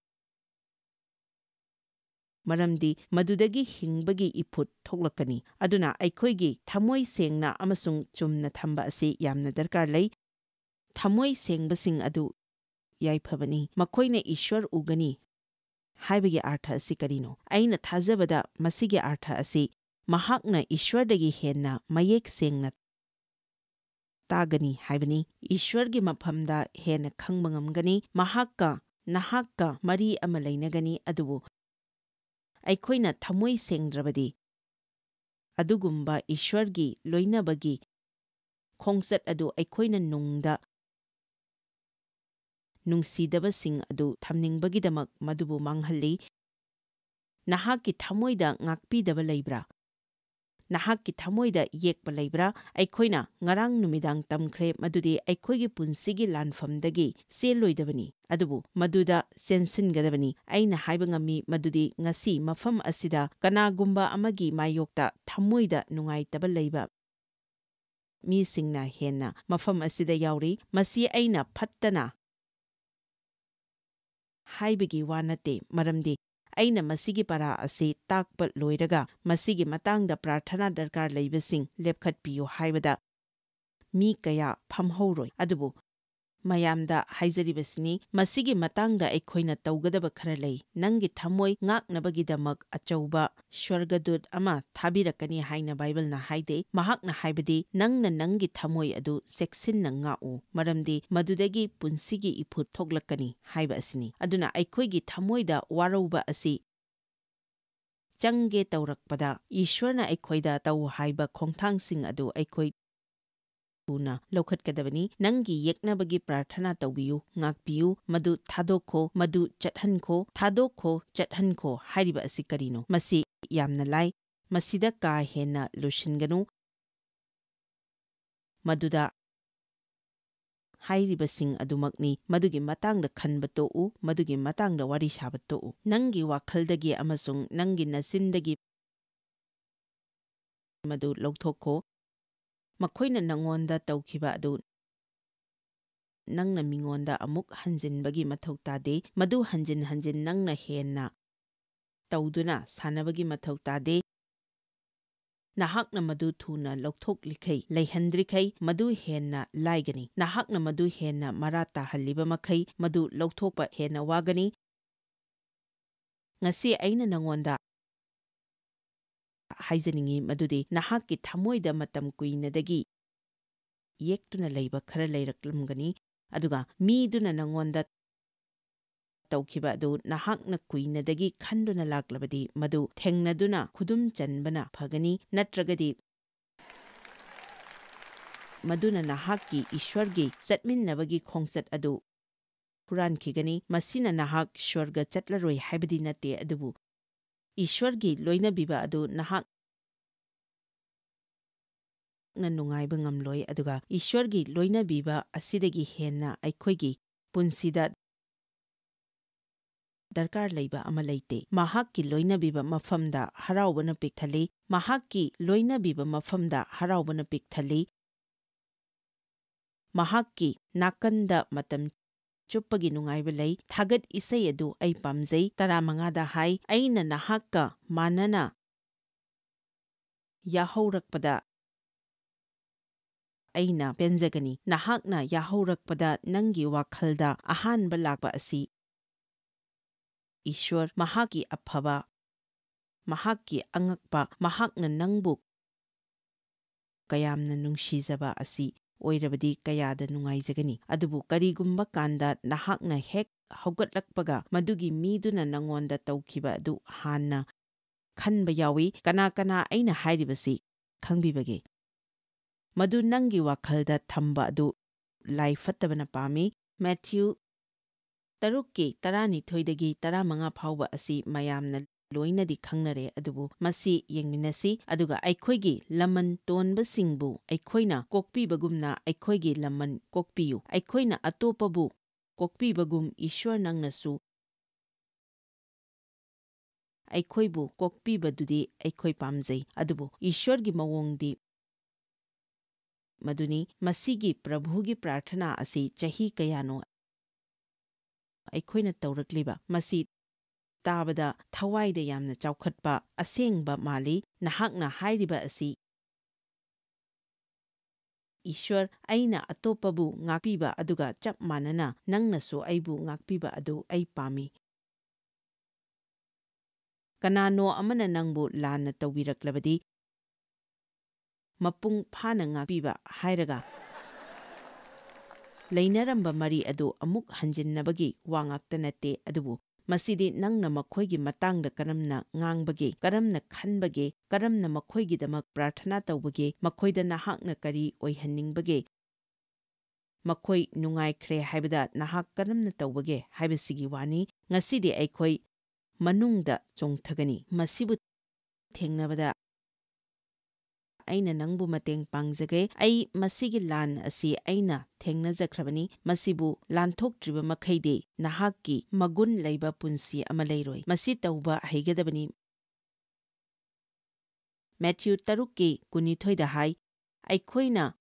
ꯃꯔꯝꯗꯤ ꯃꯗꯨꯗꯒꯤ ꯍꯤꯡꯕꯒꯤ ꯏꯐꯨꯠ ꯊꯣꯛꯂꯛꯀꯅꯤ꯫" ꯑꯗꯨꯅ ꯑꯩꯈꯣꯏꯒꯤ ꯊꯃꯣꯏ ꯁꯦꯡꯅ ꯑꯃꯁꯨꯡ ꯆꯨꯝꯅ ꯊꯝꯕ ꯑꯁꯤ ꯌꯥꯝꯅ ꯗꯔꯀꯥꯔ ꯂꯩ꯫ "ꯊꯃꯣꯏ ꯁꯦꯡꯕꯁꯤꯡ ꯑꯗꯨ ꯌꯥꯏꯐꯕꯅꯤ, ꯃꯈꯣꯏꯅ ꯏꯁ꯭ꯋꯔ ꯎꯒꯅꯤ" ꯍꯥꯏꯕꯒꯤ ꯑꯔꯊ ꯑꯁꯤ ꯀꯔꯤꯅꯣ? ꯑꯩꯅ ꯊꯥꯖꯕꯗ ꯃꯁꯤꯒꯤ ꯑꯔꯊ ꯑꯁꯤ ꯃꯍꯥꯛꯅ ꯏꯁ꯭ꯋꯔꯗꯒꯤ ꯍꯦꯟꯅ ꯃꯌꯦꯛ ꯁꯦꯡꯅ ꯇꯥꯒꯅꯤ ꯍꯥꯏꯕꯅꯤ꯫ ꯏꯁ꯭ꯋꯔꯒꯤ ꯃꯐꯝꯗ ꯍꯦꯟꯅ ꯈꯪꯕ ꯉꯝꯒꯅꯤ꯫ ꯃꯍꯥꯛꯀ ꯅꯍꯥꯛꯀ ꯃꯔꯤ ꯑꯃ ꯂꯩꯅꯒꯅꯤ, ꯑꯗꯨꯕꯨ ꯑꯩꯈꯣꯏꯅ ꯊꯃꯣꯏ ꯁꯦꯡꯗ꯭ꯔꯕꯗꯤ, ꯑꯗꯨꯒꯨꯝꯕ ꯏꯁ꯭ꯋꯔꯒꯤ ꯂꯣꯏꯅꯕꯒꯤ ꯈꯣꯡꯆꯠ ꯑꯗꯨ ꯑꯩꯈꯣꯏꯅ ꯅꯨꯡꯗ ꯅꯨꯡꯁꯤꯗꯕꯁꯤꯡ ꯑꯗꯨ ꯊꯝꯅꯤꯡꯕꯒꯤꯗꯃꯛ ꯃꯗꯨꯕꯨ ꯃꯥꯡꯍꯜꯂꯤ꯫ ꯅꯍꯥꯛꯀꯤ ꯊꯃꯣꯏꯗ ꯉꯥꯛꯄꯤꯗꯕ ꯂꯩꯕ꯭ꯔꯥ? ꯅꯍꯥꯛꯀꯤ ꯊꯃꯣꯏꯗ ꯌꯦꯛꯄ ꯂꯩꯕ꯭ꯔꯥ? ꯑꯩꯈꯣꯏꯅ ꯉꯔꯥꯡ ꯅꯨꯃꯤꯗꯥꯡ ꯇꯝꯈ꯭ꯔꯦ ꯃꯗꯨꯗꯤ ꯑꯩꯈꯣꯏꯒꯤ ꯄꯨꯟꯁꯤꯒꯤ ꯂꯥꯟꯐꯝꯗꯒꯤ ꯆꯦꯜꯂꯣꯏꯗꯕꯅꯤ, ꯑꯗꯨꯕꯨ ꯃꯗꯨꯗ ꯆꯦꯟꯁꯤꯟꯒꯗꯕꯅꯤ꯫ ꯑꯩꯅ ꯍꯥꯏꯕ ꯉꯝꯃꯤ ꯃꯗꯨꯗꯤ ꯉꯁꯤ ꯃꯐꯝ ꯑꯁꯤꯗ ꯀꯅꯥꯒꯨꯝꯕ ꯑꯃꯒꯤ ꯃꯥꯌꯣꯛꯇ ꯊꯃꯣꯏꯗ ꯅꯨꯡꯉꯥꯏꯇꯕ ꯂꯩꯕ ꯃꯤꯁꯤꯡꯅ ꯍꯦꯟꯅ ꯃꯐꯝ ꯑꯁꯤꯗ ꯌꯥꯎꯔꯤ꯫ ꯃꯁꯤ ꯑꯩꯅ ꯐꯠꯇꯅ ꯍꯥꯏꯕꯒꯤ ꯋꯥ ꯅꯠꯇꯦ, ꯃꯔꯝꯗꯤ ꯑꯩꯅ ꯃꯁꯤꯒꯤ ꯄꯔꯥ ꯑꯁꯤ ꯇꯥꯛꯄ ꯂꯣꯏꯔꯒ ꯃꯁꯤꯒꯤ ꯃꯇꯥꯡꯗ ꯄ꯭ꯔꯥꯔꯊꯅꯥ ꯗꯔꯀꯥꯔ ꯂꯩꯕꯁꯤꯡ ꯂꯦꯞꯈꯠꯄꯤꯌꯨ ꯍꯥꯏꯕꯗ ꯃꯤ ꯀꯌꯥ ꯐꯝꯍꯧꯔꯣꯏ꯫ ꯑꯗꯨꯕꯨ ꯃꯌꯥꯝꯗ ꯍꯥꯏꯖꯔꯤꯕꯁꯤꯅꯤ, ꯃꯁꯤꯒꯤ ꯃꯇꯥꯡꯗ ꯑꯩꯈꯣꯏꯅ ꯇꯧꯒꯗꯕ ꯈꯔ ꯂꯩ꯫ "ꯅꯪꯒꯤ ꯊꯃꯣꯏ ꯉꯥꯛꯅꯕꯒꯤꯗꯃꯛ ꯑꯆꯧꯕ ꯁ꯭ꯋꯔꯒꯗꯨꯠ ꯑꯃ ꯊꯥꯕꯤꯔꯛꯀꯅꯤ" ꯍꯥꯏꯅ ꯕꯥꯏꯕꯜꯅ ꯍꯥꯏꯗꯦ꯫ ꯃꯍꯥꯛꯅ ꯍꯥꯏꯕꯗꯤ, "ꯅꯪꯅ ꯅꯪꯒꯤ ꯊꯃꯣꯏ ꯑꯗꯨ ꯆꯦꯛꯁꯤꯟꯅ ꯉꯥꯛꯎ, ꯃꯔꯝꯗꯤ ꯃꯗꯨꯗꯒꯤ ꯄꯨꯟꯁꯤꯒꯤ ꯏꯐꯨꯠ ꯊꯣꯛꯂꯛꯀꯅꯤ" ꯍꯥꯏꯕ ꯑꯁꯤꯅꯤ꯫ ꯑꯗꯨꯅ ꯑꯩꯈꯣꯏꯒꯤ ꯊꯃꯣꯏꯗ ꯋꯥꯔꯧꯕ ꯑꯁꯤ ꯆꯪꯒꯦ ꯇꯧꯔꯛꯄꯗ, ꯏꯁ꯭ꯋꯔꯅ ꯑꯩꯈꯣꯏꯗ ꯇꯧ ꯍꯥꯏꯕ ꯈꯣꯡꯊꯥꯡꯁꯤꯡ ꯑꯗꯨ ꯑꯩꯈꯣꯏ ꯊꯨꯅ ꯂꯧꯈꯠꯀꯗꯕꯅꯤ꯫ "ꯅꯪꯒꯤ ꯌꯦꯛꯅꯕꯒꯤ ꯄ꯭ꯔꯥꯔꯊꯅꯥ ꯇꯧꯕꯤꯌꯨ, ꯉꯥꯛꯄꯤꯌꯨ, ꯃꯗꯨ ꯊꯥꯗꯣꯛꯈꯣ, ꯃꯗꯨ ꯆꯠꯍꯟꯈꯣ, ꯊꯥꯗꯣꯛꯈꯣ, ꯆꯠꯍꯟꯈꯣ" ꯍꯥꯏꯔꯤꯕ ꯑꯁꯤ ꯀꯔꯤꯅꯣ? ꯃꯁꯤ ꯌꯥꯝꯅ ꯂꯥꯏ꯫ ꯃꯁꯤꯗ ꯀꯥ ꯍꯦꯟꯅ ꯂꯨꯁꯤꯟꯒꯅꯨ꯫ ꯃꯗꯨꯗ ꯍꯥꯏꯔꯤꯕꯁꯤꯡ ꯑꯗꯨꯃꯛꯅꯤ꯫ ꯃꯗꯨꯒꯤ ꯃꯇꯥꯡꯗ ꯈꯟꯕ ꯇꯣꯛꯎ, ꯃꯗꯨꯒꯤ ꯃꯇꯥꯡꯗ ꯋꯥꯔꯤ ꯁꯥꯕ ꯇꯣꯛꯎ꯫ ꯅꯪꯒꯤ ꯋꯥꯈꯜꯗꯒꯤ ꯑꯃꯁꯨꯡ ꯅꯪꯒꯤ ꯅꯆꯤꯟꯗꯒꯤ ꯃꯗꯨ ꯂꯧꯊꯣꯛꯈꯣ꯫ ꯃꯈꯣꯏꯅ ꯅꯉꯣꯟꯗ ꯇꯧꯈꯤꯕ ꯑꯗꯨ ꯅꯪꯅ ꯃꯤꯉꯣꯟꯗ ꯑꯃꯨꯛ ꯍꯟꯖꯤꯟꯕꯒꯤ ꯃꯊꯧ ꯇꯥꯗꯦ꯫ ꯃꯗꯨ ꯍꯟꯖꯤꯟ ꯍꯟꯖꯤꯟ ꯅꯪꯅ ꯍꯦꯟꯅ ꯇꯧꯗꯨꯅ ꯁꯥꯟꯅꯕꯒꯤ ꯃꯊꯧ ꯇꯥꯗꯦ꯫ ꯅꯍꯥꯛꯅ ꯃꯗꯨ ꯊꯨꯅ ꯂꯧꯊꯣꯛꯂꯤꯈꯩ, ꯂꯩꯍꯟꯗ꯭ꯔꯤꯈꯩ, ꯃꯗꯨ ꯍꯦꯟꯅ ꯂꯥꯏꯒꯅꯤ꯫ ꯅꯍꯥꯛꯅ ꯃꯗꯨ ꯍꯦꯟꯅ ꯃꯔꯥ ꯇꯥꯍꯜꯂꯤꯕ ꯃꯈꯩ, ꯃꯗꯨ ꯂꯧꯊꯣꯛꯄ ꯍꯦꯟꯅ ꯋꯥꯒꯅꯤ꯫ ꯉꯁꯤ ꯑꯩꯅ ꯅꯉꯣꯟꯗ ꯍꯥꯏꯖꯅꯤꯡꯏ ꯃꯗꯨꯗꯤ ꯅꯍꯥꯛꯀꯤ ꯊꯃꯣꯏꯗ ꯃꯇꯝ ꯀꯨꯏꯅꯗꯒꯤ ꯌꯦꯛꯇꯨꯅ ꯂꯩꯕ ꯈꯔ ꯂꯩꯔꯛꯂꯝꯒꯅꯤ, ꯑꯗꯨꯒ ꯃꯤꯗꯨꯅ ꯅꯉꯣꯟꯗ ꯇꯧꯈꯤꯕ ꯑꯗꯨ ꯅꯍꯥꯛꯅ ꯀꯨꯏꯅꯗꯒꯤ ꯈꯟꯗꯨꯅ ꯂꯥꯛꯂꯕꯗꯤ, ꯃꯗꯨ ꯊꯦꯡꯅꯗꯨꯅ ꯈꯨꯗꯨꯝ ꯆꯟꯕꯅ ꯐꯒꯅꯤ, ꯅꯠꯇ꯭ꯔꯒꯗꯤ ꯃꯗꯨꯅ ꯅꯍꯥꯛꯀꯤ ꯏꯁ꯭ꯋꯔꯒꯤ ꯆꯠꯃꯤꯟꯅꯕꯒꯤ ꯈꯣꯡꯆꯠ ꯑꯗꯨ ꯍꯨꯔꯥꯟꯈꯤꯒꯅꯤ꯫ ꯃꯁꯤꯅ ꯅꯍꯥꯛ ꯁ꯭ꯋꯔꯒ ꯆꯠꯂꯔꯣꯏ ꯍꯥꯏꯕꯗꯤ ꯅꯠꯇꯦ, ꯑꯗꯨꯕꯨ ꯏꯁ꯭ꯋꯔꯒꯤ ꯂꯣꯏꯅꯕꯤꯕ ꯑꯗꯨ ꯅꯍꯥꯛꯅ ꯅꯨꯡꯉꯥꯏꯕ ꯉꯝꯂꯣꯏ, ꯑꯗꯨꯒ ꯏꯁ꯭ꯋꯔꯒꯤ ꯂꯣꯏꯅꯕꯤꯕ ꯑꯁꯤꯗꯒꯤ ꯍꯦꯟꯅ ꯑꯩꯈꯣꯏꯒꯤ ꯄꯨꯟꯁꯤꯗ ꯗꯔꯀꯥꯔ ꯂꯩꯕ ꯑꯃ ꯂꯩꯇꯦ꯫ ꯃꯍꯥꯛꯀꯤ ꯂꯣꯏꯅꯕꯤꯕ ꯃꯐꯝꯗ ꯍꯔꯥꯎꯕꯅ ꯄꯤꯛ ꯊꯜꯂꯤ꯫ ꯃꯍꯥꯛꯀꯤ ꯂꯣꯏꯅꯕꯤꯕ ꯃꯐꯝꯗ ꯍꯔꯥꯎꯕꯅ ꯄꯤꯛ ꯊꯜꯂꯤ꯫ ꯃꯍꯥꯛꯀꯤ ꯅꯥꯀꯟꯗ ꯃꯇꯝ ꯆꯨꯞꯄꯒꯤ ꯅꯨꯡꯉꯥꯏꯕ ꯂꯩ꯫ ꯊꯥꯒꯠ ꯏꯁꯩ ꯑꯗꯨ ꯑꯩ ꯄꯥꯝꯖꯩ꯫ ꯇꯔꯥꯃꯉꯥꯗ ꯍꯥꯏ, "ꯑꯩꯅ ꯅꯍꯥꯛꯀ ꯃꯥꯟꯅꯅ ꯌꯥꯍꯧꯔꯛꯄꯗ ꯑꯩꯅ ꯄꯦꯟꯖꯒꯅꯤ꯫ ꯅꯍꯥꯛꯅ ꯌꯥꯍꯧꯔꯛꯄꯗ ꯅꯪꯒꯤ ꯋꯥꯈꯜꯗ ꯑꯍꯥꯟꯕ ꯂꯥꯛꯄ ꯑꯁꯤ ꯏꯁ꯭ꯋꯔ, ꯃꯍꯥꯛꯀꯤ ꯑꯐꯕ, ꯃꯍꯥꯛꯀꯤ ꯑꯉꯛꯄ, ꯃꯍꯥꯛꯅ ꯅꯪꯕꯨ ꯀꯌꯥꯝꯅ ꯅꯨꯡꯁꯤꯖꯕ ꯑꯁꯤ ꯑꯣꯏꯔꯕꯗꯤ ꯀꯌꯥꯗ ꯅꯨꯡꯉꯥꯏꯖꯒꯅꯤ꯫ ꯑꯗꯨꯕꯨ ꯀꯔꯤꯒꯨꯝꯕ ꯀꯥꯟꯗ ꯅꯍꯥꯛꯅ ꯍꯦꯛ ꯍꯧꯒꯠꯂꯛꯄꯒ ꯃꯗꯨꯒꯤ ꯃꯤꯗꯨꯅ ꯅꯉꯣꯟꯗ ꯇꯧꯈꯤꯕ ꯑꯗꯨ ꯍꯥꯟꯅ ꯈꯟꯕ ꯌꯥꯎꯏ꯫ ꯀꯅꯥ ꯀꯅꯥ ꯑꯩꯅ ꯍꯥꯏꯔꯤꯕꯁꯤ ꯈꯪꯕꯤꯕꯒꯦ? ꯃꯗꯨ ꯅꯪꯒꯤ ꯋꯥꯈꯜꯗ ꯊꯝꯕ ꯑꯗꯨ ꯂꯥꯏ ꯐꯠꯇꯕꯅ ꯄꯥꯝꯃꯤ꯫ ꯃꯦꯊ꯭ꯌꯨ ꯇꯔꯨꯛꯀꯤ ꯇꯔꯥꯅꯤꯊꯣꯏꯗꯒꯤ ꯇꯔꯥꯃꯉꯥ ꯐꯥꯎꯕ ꯑꯁꯤ ꯃꯌꯥꯝꯅ ꯂꯣꯏꯅꯗꯤ ꯈꯪꯅꯔꯦ, ꯑꯗꯨꯕꯨ ꯃꯁꯤ ꯌꯦꯡꯃꯤꯟꯅꯁꯤ, ꯑꯗꯨꯒ ꯑꯩꯈꯣꯏꯒꯤ ꯂꯃꯟ ꯇꯣꯟꯕꯁꯤꯡꯕꯨ ꯑꯩꯈꯣꯏꯅ ꯀꯣꯛꯄꯤꯕꯒꯨꯝꯅ ꯑꯩꯈꯣꯏꯒꯤ ꯂꯃꯟ ꯀꯣꯛꯄꯤꯌꯨ꯫ ꯑꯩꯈꯣꯏꯅ ꯑꯇꯣꯞꯄꯕꯨ ꯀꯣꯛꯄꯤꯕꯒꯨꯝ ꯏꯁ꯭ꯋꯔ ꯅꯪꯅꯁꯨ ꯑꯩꯈꯣꯏꯕꯨ ꯀꯣꯛꯄꯤꯕꯗꯨꯗꯤ ꯑꯩꯈꯣꯏ ꯄꯥꯝꯖꯩ, ꯑꯗꯨꯕꯨ ꯏꯁ꯭ꯋꯔꯒꯤ ꯃꯑꯣꯡꯗꯤ ꯃꯗꯨꯅꯤ꯫ ꯃꯁꯤꯒꯤ ꯄ꯭ꯔꯚꯨꯒꯤ ꯄ꯭ꯔꯥꯔꯊꯅꯥ ꯑꯁꯤ ꯆꯍꯤ ꯀꯌꯥꯅꯣ ꯑꯩꯈꯣꯏꯅ ꯇꯧꯔꯛꯂꯤꯕ꯫ ꯃꯁꯤ ꯇꯥꯕꯗ ꯊꯋꯥꯏꯗ ꯌꯥꯝꯅ ꯆꯥꯎꯈꯠꯄ ꯑꯁꯦꯡꯕ ꯃꯥꯜꯂꯤ꯫ ꯅꯍꯥꯛꯅ ꯍꯥꯏꯔꯤꯕ ꯑꯁꯤ ꯏꯁ꯭ꯋꯔ, ꯑꯩꯅ ꯑꯇꯣꯞꯄꯕꯨ ꯉꯥꯛꯄꯤꯕ ꯑꯗꯨꯒ ꯆꯞ ꯃꯥꯟꯅꯅ ꯅꯪꯅꯁꯨ ꯑꯩꯕꯨ ꯉꯥꯛꯄꯤꯕ ꯑꯗꯨ ꯑꯩ ꯄꯥꯝꯃꯤ꯫ ꯀꯅꯥꯅꯣ ꯑꯃꯅ ꯅꯪꯕꯨ ꯂꯥꯟꯅ ꯇꯧꯕꯤꯔꯛꯂꯕꯗꯤ, ꯃꯄꯨꯡ ꯐꯥꯅ ꯉꯥꯛꯄꯤꯕ ꯍꯥꯏꯔꯒ ꯂꯩꯅꯔꯝꯕ ꯃꯔꯤ ꯑꯗꯨ ꯑꯃꯨꯛ ꯍꯟꯖꯤꯟꯅꯕꯒꯤ ꯋꯥ ꯉꯥꯛꯇ ꯅꯠꯇꯦ, ꯑꯗꯨꯕꯨ ꯃꯁꯤꯗꯤ ꯅꯪꯅ ꯃꯈꯣꯏꯒꯤ ꯃꯇꯥꯡꯗ ꯀꯔꯝꯅ ꯉꯥꯡꯕꯒꯦ, ꯀꯔꯝꯅ ꯈꯟꯕꯒꯦ, ꯀꯔꯝꯅ ꯃꯈꯣꯏꯒꯤꯗꯃꯛ ꯄ꯭ꯔꯥꯔꯊꯅꯥ ꯇꯧꯕꯒꯦ, ꯃꯈꯣꯏꯗ ꯅꯍꯥꯛꯅ ꯀꯔꯤ ꯑꯣꯏꯍꯟꯅꯤꯡꯕꯒꯦ, ꯃꯈꯣꯏ ꯅꯨꯡꯉꯥꯏꯈ꯭ꯔꯦ ꯍꯥꯏꯕꯗ ꯅꯍꯥꯛ ꯀꯔꯝꯅ ꯇꯧꯕꯒꯦ ꯍꯥꯏꯕꯁꯤꯒꯤ ꯋꯥꯅꯤ꯫ ꯉꯁꯤꯗꯤ ꯑꯩꯈꯣꯏ ꯃꯅꯨꯡꯗ ꯆꯣꯡꯊꯒꯅꯤ꯫ ꯃꯁꯤꯕꯨ ꯊꯦꯡꯅꯕꯗ ꯑꯩꯅ ꯅꯪꯕꯨ ꯃꯇꯦꯡ ꯄꯥꯡꯖꯒꯦ꯫ ꯑꯩ ꯃꯁꯤꯒꯤ ꯂꯥꯟ ꯑꯁꯤ ꯑꯩꯅ ꯊꯦꯡꯅꯖꯈ꯭ꯔꯕꯅꯤ꯫ ꯃꯁꯤꯕꯨ ꯂꯥꯟꯊꯣꯛꯇ꯭ꯔꯤꯕ ꯃꯈꯩꯗꯤ ꯅꯍꯥꯛꯀꯤ ꯃꯒꯨꯟ ꯂꯩꯕ ꯄꯨꯟꯁꯤ ꯑꯃ ꯂꯩꯔꯣꯏ꯫ ꯃꯁꯤ ꯇꯧꯕ ꯍꯩꯒꯗꯕꯅꯤ꯫ ꯃꯦꯊ꯭ꯌꯨ ꯇꯔꯨꯛꯀꯤ ꯀꯨꯟꯅꯤꯊꯣꯏꯗ ꯍꯥꯏ, ꯑꯩꯈꯣꯏꯅ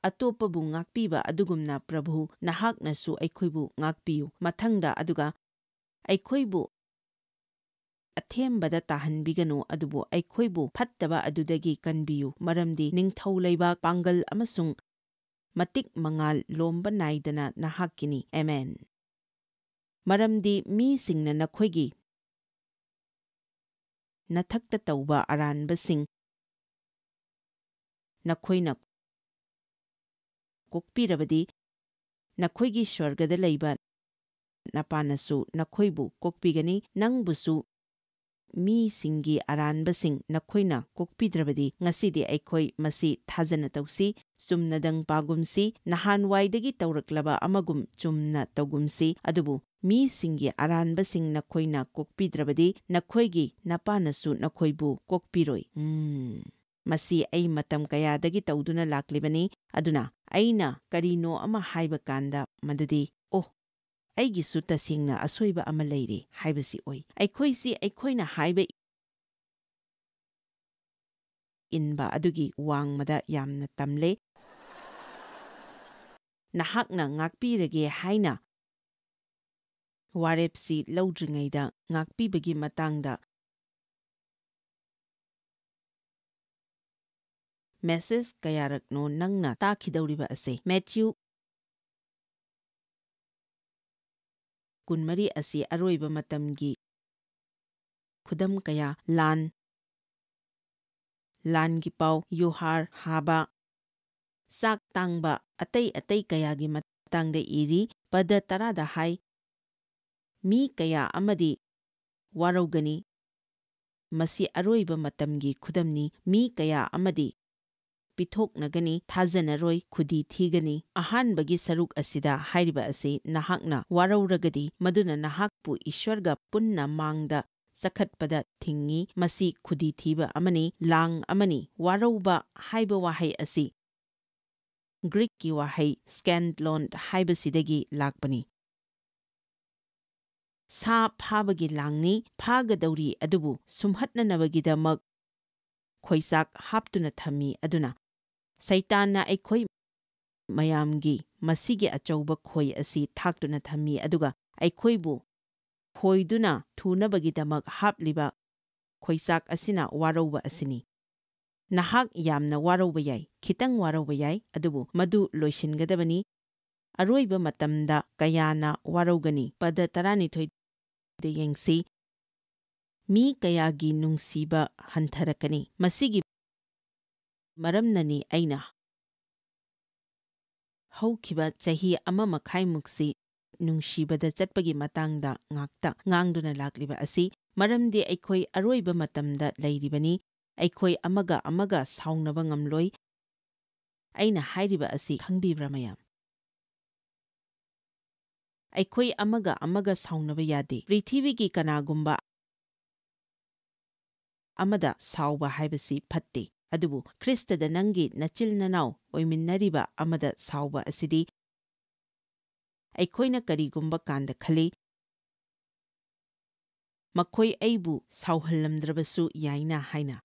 ꯑꯇꯣꯞꯄꯕꯨ ꯉꯥꯛꯄꯤꯕ ꯑꯗꯨꯒꯨꯝꯅ ꯄ꯭ꯔꯚꯨ ꯅꯍꯥꯛꯅꯁꯨ ꯑꯩꯈꯣꯏꯕꯨ ꯉꯥꯛꯄꯤꯌꯨ꯫ ꯃꯊꯪꯗ ꯑꯗꯨꯒ ꯑꯩꯈꯣꯏꯕꯨ ꯑꯊꯦꯝꯕꯗ ꯇꯥꯍꯟꯕꯤꯒꯅꯨ, ꯑꯗꯨꯕꯨ ꯑꯩꯈꯣꯏꯕꯨ ꯐꯠꯇꯕ ꯑꯗꯨꯗꯒꯤ ꯀꯟꯕꯤꯌꯨ, ꯃꯔꯝꯗꯤ ꯅꯤꯡꯊꯧ ꯂꯩꯕꯥꯛ, ꯄꯥꯡꯒꯜ ꯑꯃꯁꯨꯡ ꯃꯇꯤꯛ ꯃꯉꯥꯜ ꯂꯣꯝꯕ ꯅꯥꯏꯗꯅ ꯅꯍꯥꯛꯀꯤꯅꯤ꯫ ꯑꯦꯃꯦꯟ꯫ ꯃꯔꯝꯗꯤ ꯃꯤꯁꯤꯡꯅ ꯅꯈꯣꯏꯒꯤ ꯅꯊꯛꯇ ꯇꯧꯕ ꯑꯔꯥꯟꯕꯁꯤꯡ ꯅꯈꯣꯏꯅ ꯀꯣꯛꯄꯤꯔꯕꯗꯤ, ꯅꯈꯣꯏꯒꯤ ꯁ꯭ꯋꯔꯒꯗ ꯂꯩꯕ ꯅꯄꯥꯅꯁꯨ ꯅꯈꯣꯏꯕꯨ ꯀꯣꯛꯄꯤꯒꯅꯤ꯫ ꯅꯪꯕꯨꯁꯨ ꯃꯤꯁꯤꯡꯒꯤ ꯑꯔꯥꯟꯕꯁꯤꯡ ꯅꯈꯣꯏꯅ ꯀꯣꯛꯄꯤꯗ꯭ꯔꯕꯗꯤ, ꯉꯁꯤꯗꯤ ꯑꯩꯈꯣꯏ ꯃꯁꯤ ꯊꯥꯖꯅ ꯇꯧꯁꯤ, ꯆꯨꯝꯅꯗꯪ ꯄꯥꯒꯨꯝꯁꯤ, ꯅꯍꯥꯟꯋꯥꯏꯗꯒꯤ ꯇꯧꯔꯛꯂꯕ ꯑꯃꯒꯨꯝ ꯆꯨꯝꯅ ꯇꯧꯒꯨꯝꯁꯤ, ꯑꯗꯨꯕꯨ ꯃꯤꯁꯤꯡꯒꯤ ꯑꯔꯥꯟꯕꯁꯤꯡ ꯅꯈꯣꯏꯅ ꯀꯣꯛꯄꯤꯗ꯭ꯔꯕꯗꯤ, ꯅꯈꯣꯏꯒꯤ ꯅꯄꯥꯅꯁꯨ ꯅꯈꯣꯏꯕꯨ ꯀꯣꯛꯄꯤꯔꯣꯏ꯫ ꯎꯝ, ꯃꯁꯤ ꯑꯩ ꯃꯇꯝ ꯀꯌꯥꯗꯒꯤ ꯇꯧꯗꯨꯅ ꯂꯥꯛꯂꯤꯕꯅꯤ, ꯑꯗꯨꯅ ꯑꯩꯅ ꯀꯔꯤꯅꯣ ꯑꯃ ꯍꯥꯏꯕ ꯀꯥꯟꯗ ꯃꯗꯨꯗꯤ, "ꯑꯣ, ꯑꯩꯒꯤꯁꯨ ꯇꯁꯦꯡꯅ ꯑꯁꯣꯏꯕ ꯑꯃ ꯂꯩꯔꯦ" ꯍꯥꯏꯕꯁꯤ ꯑꯣꯏ꯫ ꯑꯩꯈꯣꯏꯁꯤ ꯑꯩꯈꯣꯏꯅ ꯍꯥꯏꯕ ꯏꯟꯕ ꯑꯗꯨꯒꯤ ꯋꯥꯡꯃꯗ ꯌꯥꯝꯅ ꯇꯝꯂꯦ꯫ ꯅꯍꯥꯛꯅ ꯉꯥꯛꯄꯤꯔꯒꯦ ꯍꯥꯏꯅ ꯋꯥꯔꯦꯞꯁꯤ ꯂꯧꯗ꯭ꯔꯤꯉꯩꯗ ꯉꯥꯛꯄꯤꯕꯒꯤ ꯃꯇꯥꯡꯗ ꯃꯦꯁꯦꯖ ꯀꯌꯥꯔꯛꯅꯣ ꯅꯪꯅ ꯇꯥꯈꯤꯗꯧꯔꯤꯕ ꯑꯁꯦ? ꯃꯦꯊ꯭ꯌꯨ ꯀꯨꯟꯃꯔꯤ ꯑꯁꯤ ꯑꯔꯣꯏꯕ ꯃꯇꯝꯒꯤ ꯈꯨꯗꯝ ꯀꯌꯥ, ꯂꯥꯟ, ꯂꯥꯟꯒꯤ ꯄꯥꯎ, ꯌꯨꯍꯥꯔ ꯍꯥꯕ, ꯆꯥꯛ ꯇꯥꯡꯕ, ꯑꯇꯩ ꯑꯇꯩ ꯀꯌꯥꯒꯤ ꯃꯇꯥꯡꯗ ꯏꯔꯤ꯫ ꯄꯗ ꯇꯔꯥꯗ ꯍꯥꯏ, "ꯃꯤ ꯀꯌꯥ ꯑꯃꯗꯤ ꯋꯥꯔꯧꯒꯅꯤ꯫ ꯃꯁꯤ ꯑꯔꯣꯏꯕ ꯃꯇꯝꯒꯤ ꯈꯨꯗꯝꯅꯤ꯫ ꯃꯤ ꯀꯌꯥ ꯑꯃꯗꯤ ꯄꯤꯊꯣꯛꯅꯒꯅꯤ, ꯊꯥꯖꯅꯔꯣꯏ, ꯈꯨꯗꯤ ꯊꯤꯒꯅꯤ"꯫ ꯑꯍꯥꯟꯕꯒꯤ ꯁꯔꯨꯛ ꯑꯁꯤꯗ ꯍꯥꯏꯔꯤꯕ ꯑꯁꯤ ꯅꯍꯥꯛꯅ ꯋꯥꯔꯧꯔꯒꯗꯤ, ꯃꯗꯨꯅ ꯅꯍꯥꯛꯄꯨ ꯏꯁ꯭ꯋꯔꯒ ꯄꯨꯟꯅ ꯃꯥꯡꯗ ꯆꯈꯠꯄꯗ ꯊꯤꯡꯏ꯫ ꯃꯁꯤ ꯈꯨꯗꯤ ꯊꯤꯕ ꯑꯃꯅꯤ, ꯂꯥꯡ ꯑꯃꯅꯤ꯫ ꯋꯥꯔꯧꯕ ꯍꯥꯏꯕ ꯋꯥꯍꯩ ꯑꯁꯤ ꯒ꯭ꯔꯤꯛꯀꯤ ꯋꯥꯍꯩ ꯁ꯭ꯀꯦꯟꯗꯂꯣꯟ ꯍꯥꯏꯕꯁꯤꯗꯒꯤ ꯂꯥꯛꯄꯅꯤ꯫ ꯁꯥ ꯐꯥꯕꯒꯤ ꯂꯥꯡꯅꯤ, ꯐꯥꯒꯗꯧꯔꯤ, ꯑꯗꯨꯕꯨ ꯁꯨꯝꯍꯠꯅꯅꯕꯒꯤꯗꯃꯛ ꯈꯣꯏꯆꯥꯛ ꯍꯥꯞꯇꯨꯅ ꯊꯝꯃꯤ꯫ ꯑꯗꯨꯅ ꯁꯩꯇꯥꯟꯅ ꯑꯩꯈꯣꯏ ꯃꯌꯥꯝꯒꯤ ꯃꯁꯤꯒꯤ ꯑꯆꯧꯕ ꯈꯣꯏ ꯑꯁꯤ ꯊꯥꯛꯇꯨꯅ ꯊꯝꯃꯤ, ꯑꯗꯨꯒ ꯑꯩꯈꯣꯏꯕꯨ ꯈꯣꯏꯗꯨꯅ ꯊꯨꯅꯕꯒꯤꯗꯃꯛ ꯍꯥꯞꯂꯤꯕ ꯈꯣꯏꯆꯥꯛ ꯑꯁꯤꯅ ꯋꯥꯔꯧꯕ ꯑꯁꯤꯅꯤ꯫ ꯅꯍꯥꯛ ꯌꯥꯝꯅ ꯋꯥꯔꯧꯕ ꯌꯥꯏ, ꯈꯤꯇꯪ ꯋꯥꯔꯧꯕ ꯌꯥꯏ, ꯑꯗꯨꯕꯨ ꯃꯗꯨ ꯂꯣꯏꯁꯤꯟꯒꯗꯕꯅꯤ꯫ ꯑꯔꯣꯏꯕ ꯃꯇꯝꯗ ꯀꯌꯥꯅ ꯋꯥꯔꯧꯒꯅꯤ? ꯄꯗ ꯇꯔꯥꯅꯤꯊꯣꯏꯗ ꯌꯦꯡꯁꯤ꯫ "ꯃꯤ ꯀꯌꯥꯒꯤ ꯅꯨꯡꯁꯤꯕ ꯍꯟꯊꯔꯛꯀꯅꯤ"꯫ ꯃꯁꯤꯒꯤ ꯃꯔꯝꯅꯅꯤ ꯑꯩꯅ ꯍꯧꯈꯤꯕ ꯆꯍꯤ ꯑꯃ ꯃꯈꯥꯏꯃꯨꯛꯁꯤ ꯅꯨꯡꯁꯤꯕꯗ ꯆꯠꯄꯒꯤ ꯃꯇꯥꯡꯗ ꯉꯥꯛꯇ ꯉꯥꯡꯗꯨꯅ ꯂꯥꯛꯂꯤꯕ ꯑꯁꯤ꯫ ꯃꯔꯝꯗꯤ ꯑꯩꯈꯣꯏ ꯑꯔꯣꯏꯕ ꯃꯇꯝꯗ ꯂꯩꯔꯤꯕꯅꯤ꯫ ꯑꯩꯈꯣꯏ ꯑꯃꯒ ꯑꯃꯒ ꯁꯥꯎꯅꯕ ꯉꯝꯂꯣꯏ꯫ ꯑꯩꯅ ꯍꯥꯏꯔꯤꯕ ꯑꯁꯤ ꯈꯪꯕꯤꯕ꯭ꯔꯥ, ꯃꯌꯥꯝ? ꯑꯩꯈꯣꯏ ꯑꯃꯒ ꯑꯃꯒ ꯁꯥꯎꯅꯕ ꯌꯥꯗꯦ꯫ ꯄ꯭ꯔꯤꯊꯤꯕꯤꯒꯤ ꯀꯅꯥꯒꯨꯝꯕ ꯑꯃꯗ ꯁꯥꯎꯕ ꯍꯥꯏꯕꯁꯤ ꯐꯠꯇꯦ꯫ ꯑꯗꯨꯕꯨ ꯈ꯭ꯔꯤꯁꯇꯗ ꯅꯪꯒꯤ ꯅꯆꯤꯜ ꯅꯅꯥꯎ ꯑꯣꯏꯃꯤꯟꯅꯔꯤꯕ ꯑꯃꯗ ꯁꯥꯎꯕ ꯑꯁꯤꯗꯤ ꯑꯩꯈꯣꯏꯅ ꯀꯔꯤꯒꯨꯝꯕ ꯀꯥꯟꯗ ꯈꯜꯂꯤ, "ꯃꯈꯣꯏ ꯑꯩꯕꯨ ꯁꯥꯎꯍꯜꯂꯝꯗ꯭ꯔꯕꯁꯨ ꯌꯥꯏꯅ" ꯍꯥꯏꯅ꯫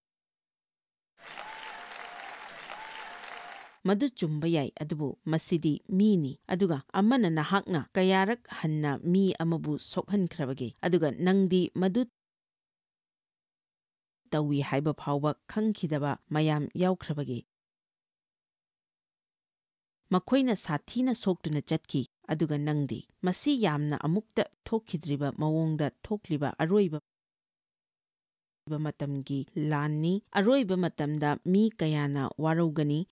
ꯃꯗꯨ ꯆꯨꯝꯕ ꯌꯥꯏ, ꯑꯗꯨꯕꯨ ꯃꯁꯤꯗꯤ ꯃꯤꯅꯤ, ꯑꯗꯨꯒ ꯑꯃꯅ ꯅꯍꯥꯛꯅ ꯀꯌꯥꯔꯛ ꯍꯟꯅ ꯃꯤ ꯑꯃꯕꯨ ꯁꯣꯛꯍꯟꯈ꯭ꯔꯕꯒꯦ, ꯑꯗꯨꯒ ꯅꯪꯗꯤ ꯃꯗꯨ ꯇꯧꯏ ꯍꯥꯏꯕ ꯐꯥꯎꯕ ꯈꯪꯈꯤꯗꯕ ꯃꯌꯥꯝ ꯌꯥꯎꯈ꯭ꯔꯕꯒꯦ? ꯃꯈꯣꯏꯅ ꯁꯥꯊꯤꯅ ꯁꯣꯛꯇꯨꯅ ꯆꯠꯈꯤ, ꯑꯗꯨꯒ ꯅꯪꯗꯤ? ꯃꯁꯤ ꯌꯥꯝꯅ ꯑꯃꯨꯛꯇ ꯊꯣꯛꯈꯤꯗ꯭ꯔꯤꯕ ꯃꯑꯣꯡꯗ ꯊꯣꯛꯂꯤꯕ ꯑꯔꯣꯏꯕ ꯃꯇꯝꯒꯤ ꯂꯥꯟꯅꯤ꯫ ꯑꯔꯣꯏꯕ ꯃꯇꯝꯗ ꯃꯤ ꯀꯌꯥꯅ ꯋꯥꯔꯧꯒꯅꯤ,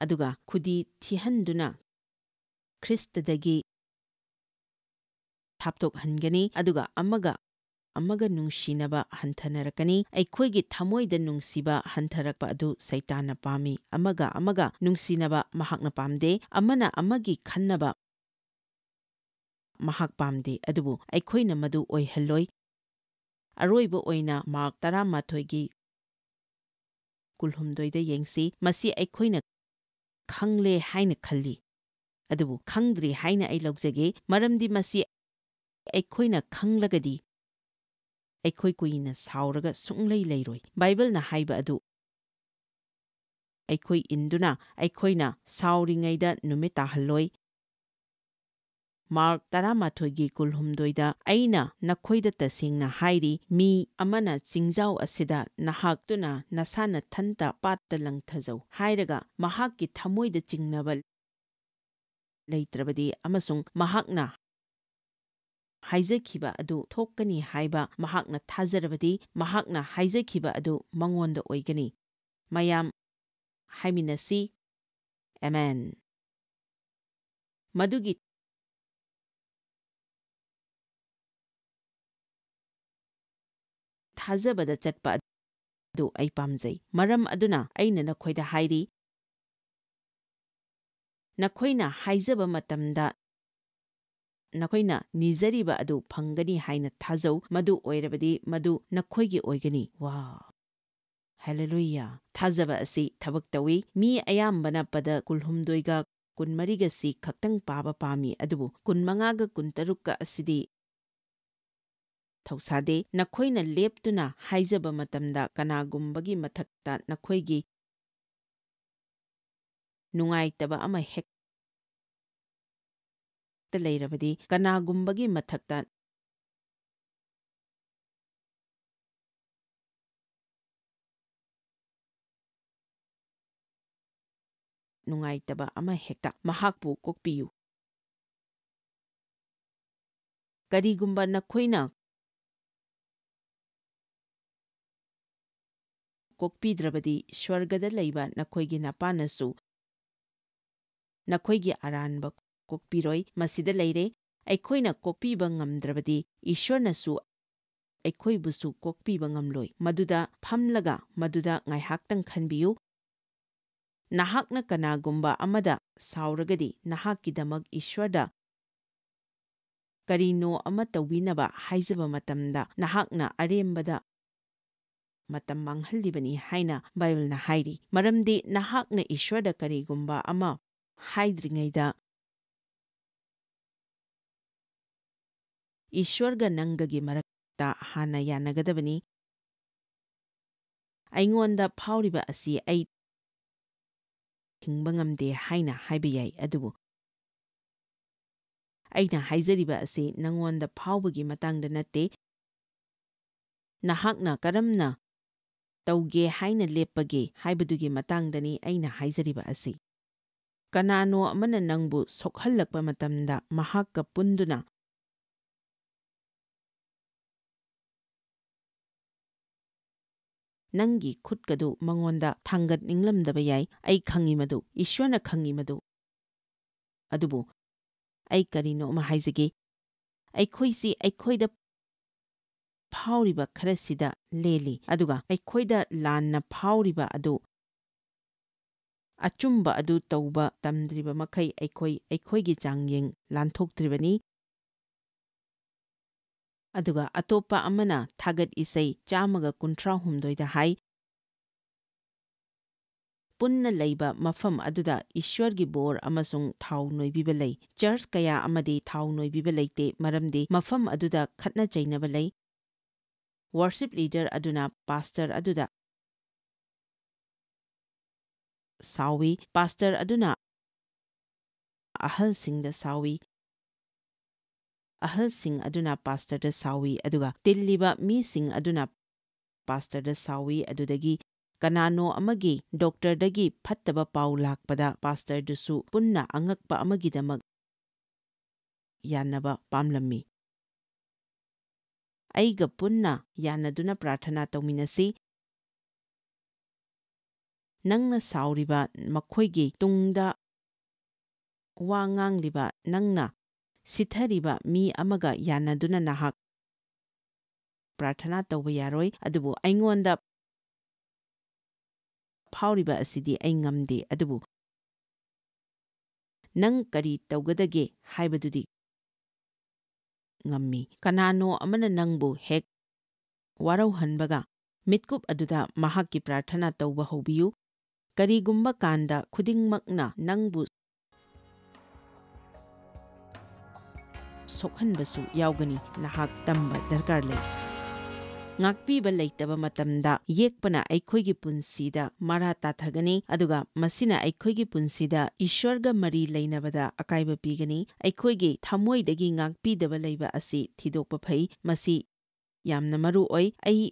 ꯑꯗꯨꯒ ꯈꯨꯗꯤ ꯊꯤꯍꯟꯗꯨꯅ ꯈ꯭ꯔꯤꯁꯇꯗꯒꯤ ꯊꯥꯞꯇꯣꯛꯍꯟꯒꯅꯤ, ꯑꯗꯨꯒ ꯑꯃꯒ ꯑꯃꯒ ꯅꯨꯡꯁꯤꯅꯕ ꯍꯟꯊꯅꯔꯛꯀꯅꯤ꯫ ꯑꯩꯈꯣꯏꯒꯤ ꯊꯃꯣꯏꯗ ꯅꯨꯡꯁꯤꯕ ꯍꯟꯊꯔꯛꯄ ꯑꯗꯨ ꯁꯩꯇꯥꯟꯅ ꯄꯥꯝꯃꯤ꯫ ꯑꯃꯒ ꯑꯃꯒ ꯅꯨꯡꯁꯤꯅꯕ ꯃꯍꯥꯛꯅ ꯄꯥꯝꯗꯦ꯫ ꯑꯃꯅ ꯑꯃꯒꯤ ꯈꯟꯅꯕ ꯃꯍꯥꯛ ꯄꯥꯝꯗꯦ, ꯑꯗꯨꯕꯨ ꯑꯩꯈꯣꯏꯅ ꯃꯗꯨ ꯑꯣꯏꯍꯜꯂꯣꯏ꯫ ꯑꯔꯣꯏꯕ ꯑꯣꯏꯅ ꯃꯥꯔꯛ ꯇꯔꯥꯃꯥꯊꯣꯏꯒꯤ ꯀꯨꯟꯍꯨꯝꯗꯣꯏꯗ ꯌꯦꯡꯁꯤ꯫ ꯃꯁꯤ ꯑꯩꯈꯣꯏꯅ ꯈꯪꯂꯦ ꯍꯥꯏꯅ ꯈꯜꯂꯤ, ꯑꯗꯨꯕꯨ ꯈꯪꯗ꯭ꯔꯤ ꯍꯥꯏꯅ ꯑꯩ ꯂꯧꯖꯒꯦ, ꯃꯔꯝꯗꯤ ꯃꯁꯤ ꯑꯩꯈꯣꯏꯅ ꯈꯪꯂꯒꯗꯤ ꯑꯩꯈꯣꯏ ꯀꯨꯏꯅ ꯁꯥꯎꯔꯒ ꯁꯨꯡꯂꯩ ꯂꯩꯔꯣꯏ꯫ ꯕꯥꯏꯕꯜꯅ ꯍꯥꯏꯕ ꯑꯗꯨ ꯑꯩꯈꯣꯏ ꯏꯟꯗꯨꯅ ꯑꯩꯈꯣꯏꯅ ꯁꯥꯎꯔꯤꯉꯩꯗ ꯅꯨꯃꯤꯠ ꯇꯥꯍꯜꯂꯣꯏ꯫ ꯃꯥꯔꯛ ꯇꯔꯥꯃꯥꯊꯣꯏꯒꯤ ꯀꯨꯟꯍꯨꯝꯗꯣꯏꯗ, "ꯑꯩꯅ ꯅꯈꯣꯏꯗ ꯇꯁꯦꯡꯅ ꯍꯥꯏꯔꯤ, ꯃꯤ ꯑꯃꯅ ꯆꯤꯡꯖꯥꯎ ꯑꯁꯤꯗ, 'ꯅꯍꯥꯛꯇꯨꯅ ꯅꯁꯥ ꯅꯊꯟꯇ ꯄꯥꯠꯇ ꯂꯪꯊꯖꯧ' ꯍꯥꯏꯔꯒ ꯃꯍꯥꯛꯀꯤ ꯊꯃꯣꯏꯗ ꯆꯤꯡꯅꯕ ꯂꯩꯇ꯭ꯔꯕꯗꯤ ꯑꯃꯁꯨꯡ ꯃꯍꯥꯛꯅ ꯍꯥꯏꯖꯈꯤꯕ ꯑꯗꯨ ꯊꯣꯛꯀꯅꯤ ꯍꯥꯏꯕ ꯃꯍꯥꯛꯅ ꯊꯥꯖꯔꯕꯗꯤ, ꯃꯍꯥꯛꯅ ꯍꯥꯏꯖꯈꯤꯕ ꯑꯗꯨ ꯃꯉꯣꯟꯗ ꯑꯣꯏꯒꯅꯤ"꯫ ꯃꯌꯥꯝ ꯍꯥꯏꯃꯤꯟꯅꯁꯤ, "ꯑꯦꯃꯦꯟ"꯫ ꯃꯗꯨꯒꯤ ꯊꯥꯖꯕꯗ ꯆꯠꯄ ꯑꯗꯨ ꯑꯩ ꯄꯥꯝꯖꯩ꯫ ꯃꯔꯝ ꯑꯗꯨꯅ ꯑꯩꯅ ꯅꯈꯣꯏꯗ ꯍꯥꯏꯔꯤ, ꯅꯈꯣꯏꯅ ꯍꯥꯏꯖꯕ ꯃꯇꯝꯗ ꯅꯈꯣꯏꯅ ꯅꯤꯖꯔꯤꯕ ꯑꯗꯨ ꯐꯪꯒꯅꯤ ꯍꯥꯏꯅ ꯊꯥꯖꯧ, ꯃꯗꯨ ꯑꯣꯏꯔꯕꯗꯤ ꯃꯗꯨ ꯅꯈꯣꯏꯒꯤ ꯑꯣꯏꯒꯅꯤ꯫ ꯋꯥ! ꯍꯦꯂꯦꯂꯨꯌꯥ! ꯊꯥꯖꯕ ꯑꯁꯤ ꯊꯕꯛ ꯇꯧꯏ꯫ ꯃꯤ ꯑꯌꯥꯝꯕꯅ ꯄꯗ ꯀꯨꯟꯍꯨꯝꯗꯣꯏꯒ ꯀꯨꯟꯃꯔꯤꯒꯁꯤ ꯈꯛꯇꯪ ꯄꯥꯕ ꯄꯥꯝꯃꯤ, ꯑꯗꯨꯕꯨ ꯀꯨꯟꯃꯉꯥꯒ ꯀꯨꯟꯇꯔꯨꯛꯀ ꯑꯁꯤꯗꯤ ꯊꯧꯁꯥꯗꯦ꯫ ꯅꯈꯣꯏꯅ ꯂꯦꯞꯇꯨꯅ ꯍꯥꯏꯖꯕ ꯃꯇꯝꯗ ꯀꯅꯥꯒꯨꯝꯕꯒꯤ ꯃꯊꯛꯇ ꯅꯈꯣꯏꯒꯤ ꯅꯨꯡꯉꯥꯏꯇꯕ ꯑꯃ ꯍꯦꯛꯇ ꯂꯩꯔꯕꯗꯤ, ꯀꯅꯥꯒꯨꯝꯕꯒꯤ ꯃꯊꯛꯇ ꯅꯨꯡꯉꯥꯏꯇꯕ ꯑꯃ ꯍꯦꯛꯇ ꯃꯍꯥꯛꯄꯨ ꯀꯣꯛꯄꯤꯌꯨ꯫ ꯀꯔꯤꯒꯨꯝꯕ ꯅꯈꯣꯏꯅ ꯀꯣꯛꯄꯤꯗ꯭ꯔꯕꯗꯤ, ꯁ꯭ꯋꯔꯒꯗ ꯂꯩꯕ ꯅꯈꯣꯏꯒꯤ ꯅꯄꯥꯅꯁꯨ ꯅꯈꯣꯏꯒꯤ ꯑꯔꯥꯟꯕ ꯀꯣꯛꯄꯤꯔꯣꯏ꯫ ꯃꯁꯤꯗ ꯂꯩꯔꯦ, ꯑꯩꯈꯣꯏꯅ ꯀꯣꯛꯄꯤꯕ ꯉꯝꯗ꯭ꯔꯕꯗꯤ, ꯏꯁ꯭ꯋꯔꯅꯁꯨ ꯑꯩꯈꯣꯏꯕꯨꯁꯨ ꯀꯣꯛꯄꯤꯕ ꯉꯝꯂꯣꯏ꯫ ꯃꯗꯨꯗ ꯐꯝꯂꯒ ꯃꯗꯨꯗ ꯉꯥꯏꯍꯥꯛꯇꯪ ꯈꯟꯕꯤꯌꯨ꯫ ꯅꯍꯥꯛꯅ ꯀꯅꯥꯒꯨꯝꯕ ꯑꯃꯗ ꯁꯥꯎꯔꯒꯗꯤ, ꯅꯍꯥꯛꯀꯤꯗꯃꯛ ꯏꯁ꯭ꯋꯔꯗ ꯀꯔꯤꯅꯣ ꯑꯃ ꯇꯧꯕꯤꯅꯕ ꯍꯥꯏꯖꯕ ꯃꯇꯝꯗ, ꯅꯍꯥꯛꯅ ꯑꯔꯦꯝꯕꯗ ꯃꯇꯝ ꯃꯥꯡꯍꯜꯂꯤꯕꯅꯤ ꯍꯥꯏꯅ ꯕꯥꯏꯕꯜꯅ ꯍꯥꯏꯔꯤ꯫ ꯃꯔꯝꯗꯤ ꯅꯍꯥꯛꯅ ꯏꯁ꯭ꯋꯔꯗ ꯀꯔꯤꯒꯨꯝꯕ ꯑꯃ ꯍꯥꯏꯗ꯭ꯔꯤꯉꯩꯗ, ꯏꯁ꯭ꯋꯔꯒ ꯅꯪꯒꯒꯤ ꯃꯔꯛꯇ ꯍꯥꯟꯅ ꯌꯥꯅꯒꯗꯕꯅꯤ꯫ "ꯑꯩꯉꯣꯟꯗ ꯐꯥꯎꯔꯤꯕ ꯑꯁꯤ ꯑꯩ ꯊꯤꯡꯕ ꯉꯝꯗꯦ" ꯍꯥꯏꯅ ꯍꯥꯏꯕ ꯌꯥꯏ, ꯑꯗꯨꯕꯨ ꯑꯩꯅ ꯍꯥꯏꯖꯔꯤꯕ ꯑꯁꯤ ꯅꯉꯣꯟꯗ ꯐꯥꯎꯕꯒꯤ ꯃꯇꯥꯡꯗ ꯅꯠꯇꯦ꯫ ꯅꯍꯥꯛꯅ ꯀꯔꯝꯅ ꯇꯧꯒꯦ ꯍꯥꯏꯅ ꯂꯦꯞꯄꯒꯦ ꯍꯥꯏꯕꯗꯨꯒꯤ ꯃꯇꯥꯡꯗꯅꯤ ꯑꯩꯅ ꯍꯥꯏꯖꯔꯤꯕ ꯑꯁꯤ꯫ ꯀꯅꯥꯅꯣ ꯑꯃꯅ ꯅꯪꯕꯨ ꯁꯣꯛꯍꯜꯂꯛꯄ ꯃꯇꯝꯗ, ꯃꯍꯥꯛꯀ ꯄꯨꯟꯗꯨꯅ ꯅꯪꯒꯤ ꯈꯨꯠꯀꯗꯨ ꯃꯉꯣꯟꯗ ꯊꯥꯡꯒꯠꯅꯤꯡꯂꯝꯗꯕ ꯌꯥꯏ꯫ ꯑꯩ ꯈꯪꯏ ꯃꯗꯨ꯫ ꯏꯁ꯭ꯋꯔꯅ ꯈꯪꯏ ꯃꯗꯨ꯫ ꯑꯗꯨꯕꯨ ꯑꯩ ꯀꯔꯤꯅꯣ ꯑꯃ ꯍꯥꯏꯖꯒꯦ꯫ ꯑꯩꯈꯣꯏꯁꯤ ꯑꯩꯈꯣꯏꯗ ꯐꯥꯎꯔꯤꯕ ꯈꯔꯁꯤꯗ ꯂꯦꯜꯂꯤ, ꯑꯗꯨꯒ ꯑꯩꯈꯣꯏꯗ ꯂꯥꯟꯅ ꯐꯥꯎꯔꯤꯕ ꯑꯗꯨ, ꯑꯆꯨꯝꯕ ꯑꯗꯨ ꯇꯧꯕ ꯇꯝꯗ꯭ꯔꯤꯕ ꯃꯈꯩ ꯑꯩꯈꯣꯏ ꯑꯩꯈꯣꯏꯒꯤ ꯆꯥꯡꯌꯦꯡ ꯂꯥꯟꯊꯣꯛꯇ꯭ꯔꯤꯕꯅꯤ꯫ ꯑꯗꯨꯒ ꯑꯇꯣꯞꯄ ꯑꯃꯅ ꯊꯥꯒꯠ ꯏꯁꯩ ꯆꯥꯝꯃꯒ ꯀꯨꯟꯊ꯭ꯔꯥꯍꯨꯝꯗꯣꯏꯗ ꯍꯥꯏ, "ꯄꯨꯟꯅ ꯂꯩꯕ ꯃꯐꯝ ꯑꯗꯨꯗ ꯏꯁ꯭ꯋꯔꯒꯤ ꯕꯣꯔ ꯑꯃꯁꯨꯡ ꯊꯥꯎ ꯅꯣꯏꯕꯤꯕ ꯂꯩ꯫ ꯆꯔꯆ ꯀꯌꯥ ꯑꯃꯗꯤ ꯊꯥꯎ ꯅꯣꯏꯕꯤꯕ ꯂꯩꯇꯦ, ꯃꯔꯝꯗꯤ ꯃꯐꯝ ꯑꯗꯨꯗ ꯈꯠꯅ ꯆꯩꯅꯕ ꯂꯩ꯫ ꯋꯥꯔꯁꯤꯞ ꯂꯤꯗꯔ ꯑꯗꯨꯅ ꯄꯥꯁꯇꯔ ꯑꯗꯨꯗ ꯁꯥꯎꯏ, ꯄꯥꯁꯇꯔ ꯑꯗꯨꯅ ꯑꯍꯜꯁꯤꯡꯗ ꯁꯥꯎꯏ, ꯑꯍꯜꯁꯤꯡ ꯑꯗꯨꯅ ꯄꯥꯁꯇꯔꯗ ꯁꯥꯎꯏ, ꯑꯗꯨꯒ ꯇꯤꯜꯂꯤꯕ ꯃꯤꯁꯤꯡ ꯑꯗꯨꯅ ꯄꯥꯁꯇꯔꯗ ꯁꯥꯎꯏ꯫ ꯑꯗꯨꯗꯒꯤ ꯀꯅꯥꯅꯣ ꯑꯃꯒꯤ ꯗꯣꯛꯇꯔꯗꯒꯤ ꯐꯠꯇꯕ ꯄꯥꯎ ꯂꯥꯛꯄꯗ ꯄꯥꯁꯇꯔꯗꯨꯁꯨ ꯄꯨꯟꯅ ꯑꯉꯛꯄ ꯑꯃꯒꯤꯗꯃꯛ ꯌꯥꯅꯕ ꯄꯥꯝꯂꯝꯃꯤ꯫ ꯑꯩꯒ ꯄꯨꯟꯅ ꯌꯥꯅꯗꯨꯅ ꯄ꯭ꯔꯥꯔꯊꯅꯥ ꯇꯧꯃꯤꯟꯅꯁꯤ꯫ ꯅꯪꯅ ꯁꯥꯎꯔꯤꯕ, ꯃꯈꯣꯏꯒꯤ ꯇꯨꯡꯗ ꯋꯥ ꯉꯥꯡꯂꯤꯕ, ꯅꯪꯅ ꯁꯤꯊꯔꯤꯕ ꯃꯤ ꯑꯃꯒ ꯌꯥꯅꯗꯨꯅ ꯅꯍꯥꯛ ꯄ꯭ꯔꯥꯔꯊꯅꯥ ꯇꯧꯕ ꯌꯥꯔꯣꯏ, ꯑꯗꯨꯕꯨ ꯑꯩꯉꯣꯟꯗ ꯐꯥꯎꯔꯤꯕ ꯑꯁꯤꯗꯤ ꯑꯩ ꯉꯝꯗꯦ, ꯑꯗꯨꯕꯨ ꯅꯪ ꯀꯔꯤ ꯇꯧꯒꯗꯒꯦ ꯍꯥꯏꯕꯗꯨꯗꯤ ꯉꯝꯃꯤ꯫ ꯀꯅꯥꯅꯣ ꯑꯃꯅ ꯅꯪꯕꯨ ꯍꯦꯛ ꯋꯥꯔꯧꯍꯟꯕꯒ, ꯃꯤꯠꯀꯨꯞ ꯑꯗꯨꯗ ꯃꯍꯥꯛꯀꯤ ꯄ꯭ꯔꯥꯔꯊꯅꯥ ꯇꯧꯕ ꯍꯧꯕꯤꯌꯨ꯫ ꯀꯔꯤꯒꯨꯝꯕ ꯀꯥꯟꯗ ꯈꯨꯗꯤꯡꯃꯛꯅ ꯅꯪꯕꯨ ꯁꯣꯛꯍꯟꯕꯁꯨ ꯌꯥꯎꯒꯅꯤ꯫ ꯅꯍꯥꯛ ꯇꯝꯕ ꯗꯔꯀꯥꯔ ꯂꯩ꯫ ꯉꯥꯛꯄꯤꯕ ꯂꯩꯇꯕ ꯃꯇꯝꯗ ꯌꯦꯛꯄꯅ ꯑꯩꯈꯣꯏꯒꯤ ꯄꯨꯟꯁꯤꯗ ꯃꯔꯥ ꯇꯥꯊꯒꯅꯤ, ꯑꯗꯨꯒ ꯃꯁꯤꯅ ꯑꯩꯈꯣꯏꯒꯤ ꯄꯨꯟꯁꯤꯗ ꯏꯁ꯭ꯋꯔꯒ ꯃꯔꯤ ꯂꯩꯅꯕꯗ ꯑꯀꯥꯏꯕ ꯄꯤꯒꯅꯤ꯫ ꯑꯩꯈꯣꯏꯒꯤ ꯊꯃꯣꯏꯗꯒꯤ ꯉꯥꯛꯄꯤꯗꯕ ꯂꯩꯕ ꯑꯁꯤ ꯊꯤꯗꯣꯛꯄ ꯐꯩ꯫ ꯃꯁꯤ ꯌꯥꯝꯅ ꯃꯔꯨ ꯑꯣꯏ꯫ ꯑꯩ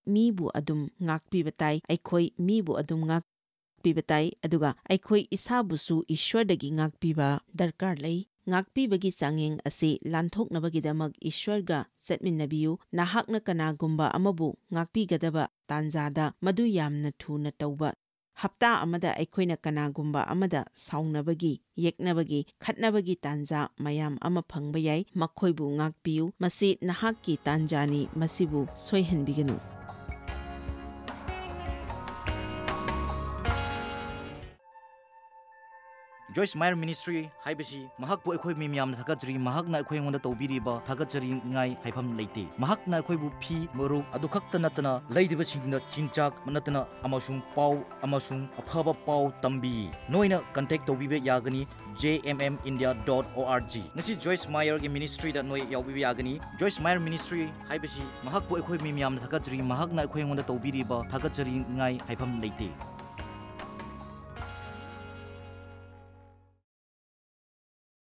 ꯃꯤꯕꯨ ꯑꯗꯨꯝ ꯉꯥꯛꯄꯤꯕ ꯇꯥꯏ, ꯑꯩꯈꯣꯏ ꯃꯤꯕꯨ ꯑꯗꯨꯝ ꯉꯥꯛꯄꯤꯕ ꯇꯥꯏ, ꯑꯗꯨꯒ ꯑꯩꯈꯣꯏ ꯏꯁꯥꯕꯨꯁꯨ ꯏꯁ꯭ꯋꯔꯗꯒꯤ ꯉꯥꯛꯄꯤꯕ ꯗꯔꯀꯥꯔ ꯂꯩ꯫ ꯉꯥꯛꯄꯤꯕꯒꯤ ꯆꯥꯡꯌꯦꯡ ꯑꯁꯤ ꯂꯥꯟꯊꯣꯛꯅꯕꯒꯤꯗꯃꯛ ꯏꯁ꯭ꯋꯔꯒ ꯆꯠꯃꯤꯟꯅꯕꯤꯌꯨ꯫ ꯅꯍꯥꯛꯅ ꯀꯅꯥꯒꯨꯝꯕ ꯑꯃꯕꯨ ꯉꯥꯛꯄꯤꯒꯗꯕ ꯇꯥꯟꯖꯥꯗ ꯃꯗꯨ ꯌꯥꯝꯅ ꯊꯨꯅ ꯇꯧꯕ ꯍꯞꯇꯥ ꯑꯃꯗ ꯑꯩꯈꯣꯏꯅ ꯀꯅꯥꯒꯨꯝꯕ ꯑꯃꯗ ꯁꯥꯎꯅꯕꯒꯤ, ꯌꯦꯛꯅꯕꯒꯤ, ꯈꯠꯅꯕꯒꯤ ꯇꯥꯟꯖꯥ ꯃꯌꯥꯝ ꯑꯃ ꯐꯪꯕ ꯌꯥꯏ꯫ ꯃꯈꯣꯏꯕꯨ ꯉꯥꯛꯄꯤꯌꯨ꯫ ꯃꯁꯤ ꯅꯍꯥꯛꯀꯤ ꯇꯥꯟꯖꯥꯅꯤ, ꯃꯁꯤꯕꯨ ꯁꯣꯏꯍꯟꯕꯤꯒꯅꯨ꯫ Joyce Meyer Ministry ꯍꯥꯏꯕꯁꯤ ꯃꯍꯥꯛꯄꯨ ꯑꯩꯈꯣꯏ ꯃꯤ ꯃꯌꯥꯝꯅ ꯊꯥꯒꯠꯆꯔꯤ꯫ ꯃꯍꯥꯛꯅ ꯑꯩꯈꯣꯏ ꯑꯩꯉꯣꯟꯗ ꯇꯧꯕꯤꯔꯤꯕ ꯊꯥꯒꯠꯆꯅꯤꯡꯉꯥꯏ ꯍꯥꯏꯐꯝ ꯂꯩꯇꯦ꯫ ꯃꯍꯥꯛꯅ ꯑꯩꯈꯣꯏꯕꯨ ꯐꯤ, ꯃꯔꯨꯞ ꯑꯗꯨ ꯈꯛꯇ ꯅꯠꯇꯅ ꯂꯩꯔꯤꯕꯁꯤꯡꯗ ꯆꯤꯟꯖꯥꯛ ꯅꯠꯇꯅ ꯑꯃꯁꯨꯡ ꯄꯥꯎ ꯑꯃꯁꯨꯡ ꯑꯐꯕ ꯄꯥꯎ ꯇꯝꯕꯤ꯫ ꯅꯣꯏꯅ contact ꯇꯧꯕꯤꯕ ꯌꯥꯒꯅꯤ J M M India dot O R G꯫ ꯉꯁꯤ Joyce Meyerꯒꯤ ministryꯗ ꯅꯣꯏ ꯌꯥꯎꯕꯤꯕ ꯌꯥꯒꯅꯤ꯫ Joyce Meyer Ministry ꯍꯥꯏꯕꯁꯤ ꯃꯍꯥꯛꯄꯨ ꯑꯩꯈꯣꯏ ꯃꯤ ꯃꯌꯥꯝꯅ ꯊꯥꯒꯠꯆꯔꯤ꯫ ꯃꯍꯥꯛꯅ ꯑꯩꯈꯣꯏ ꯑꯩꯉꯣꯟꯗ ꯇꯧꯕꯤꯔꯤꯕ ꯊꯥꯒꯠꯆꯅꯤꯡꯉꯥꯏ ꯍꯥꯏꯐꯝ ꯂꯩꯇꯦ꯫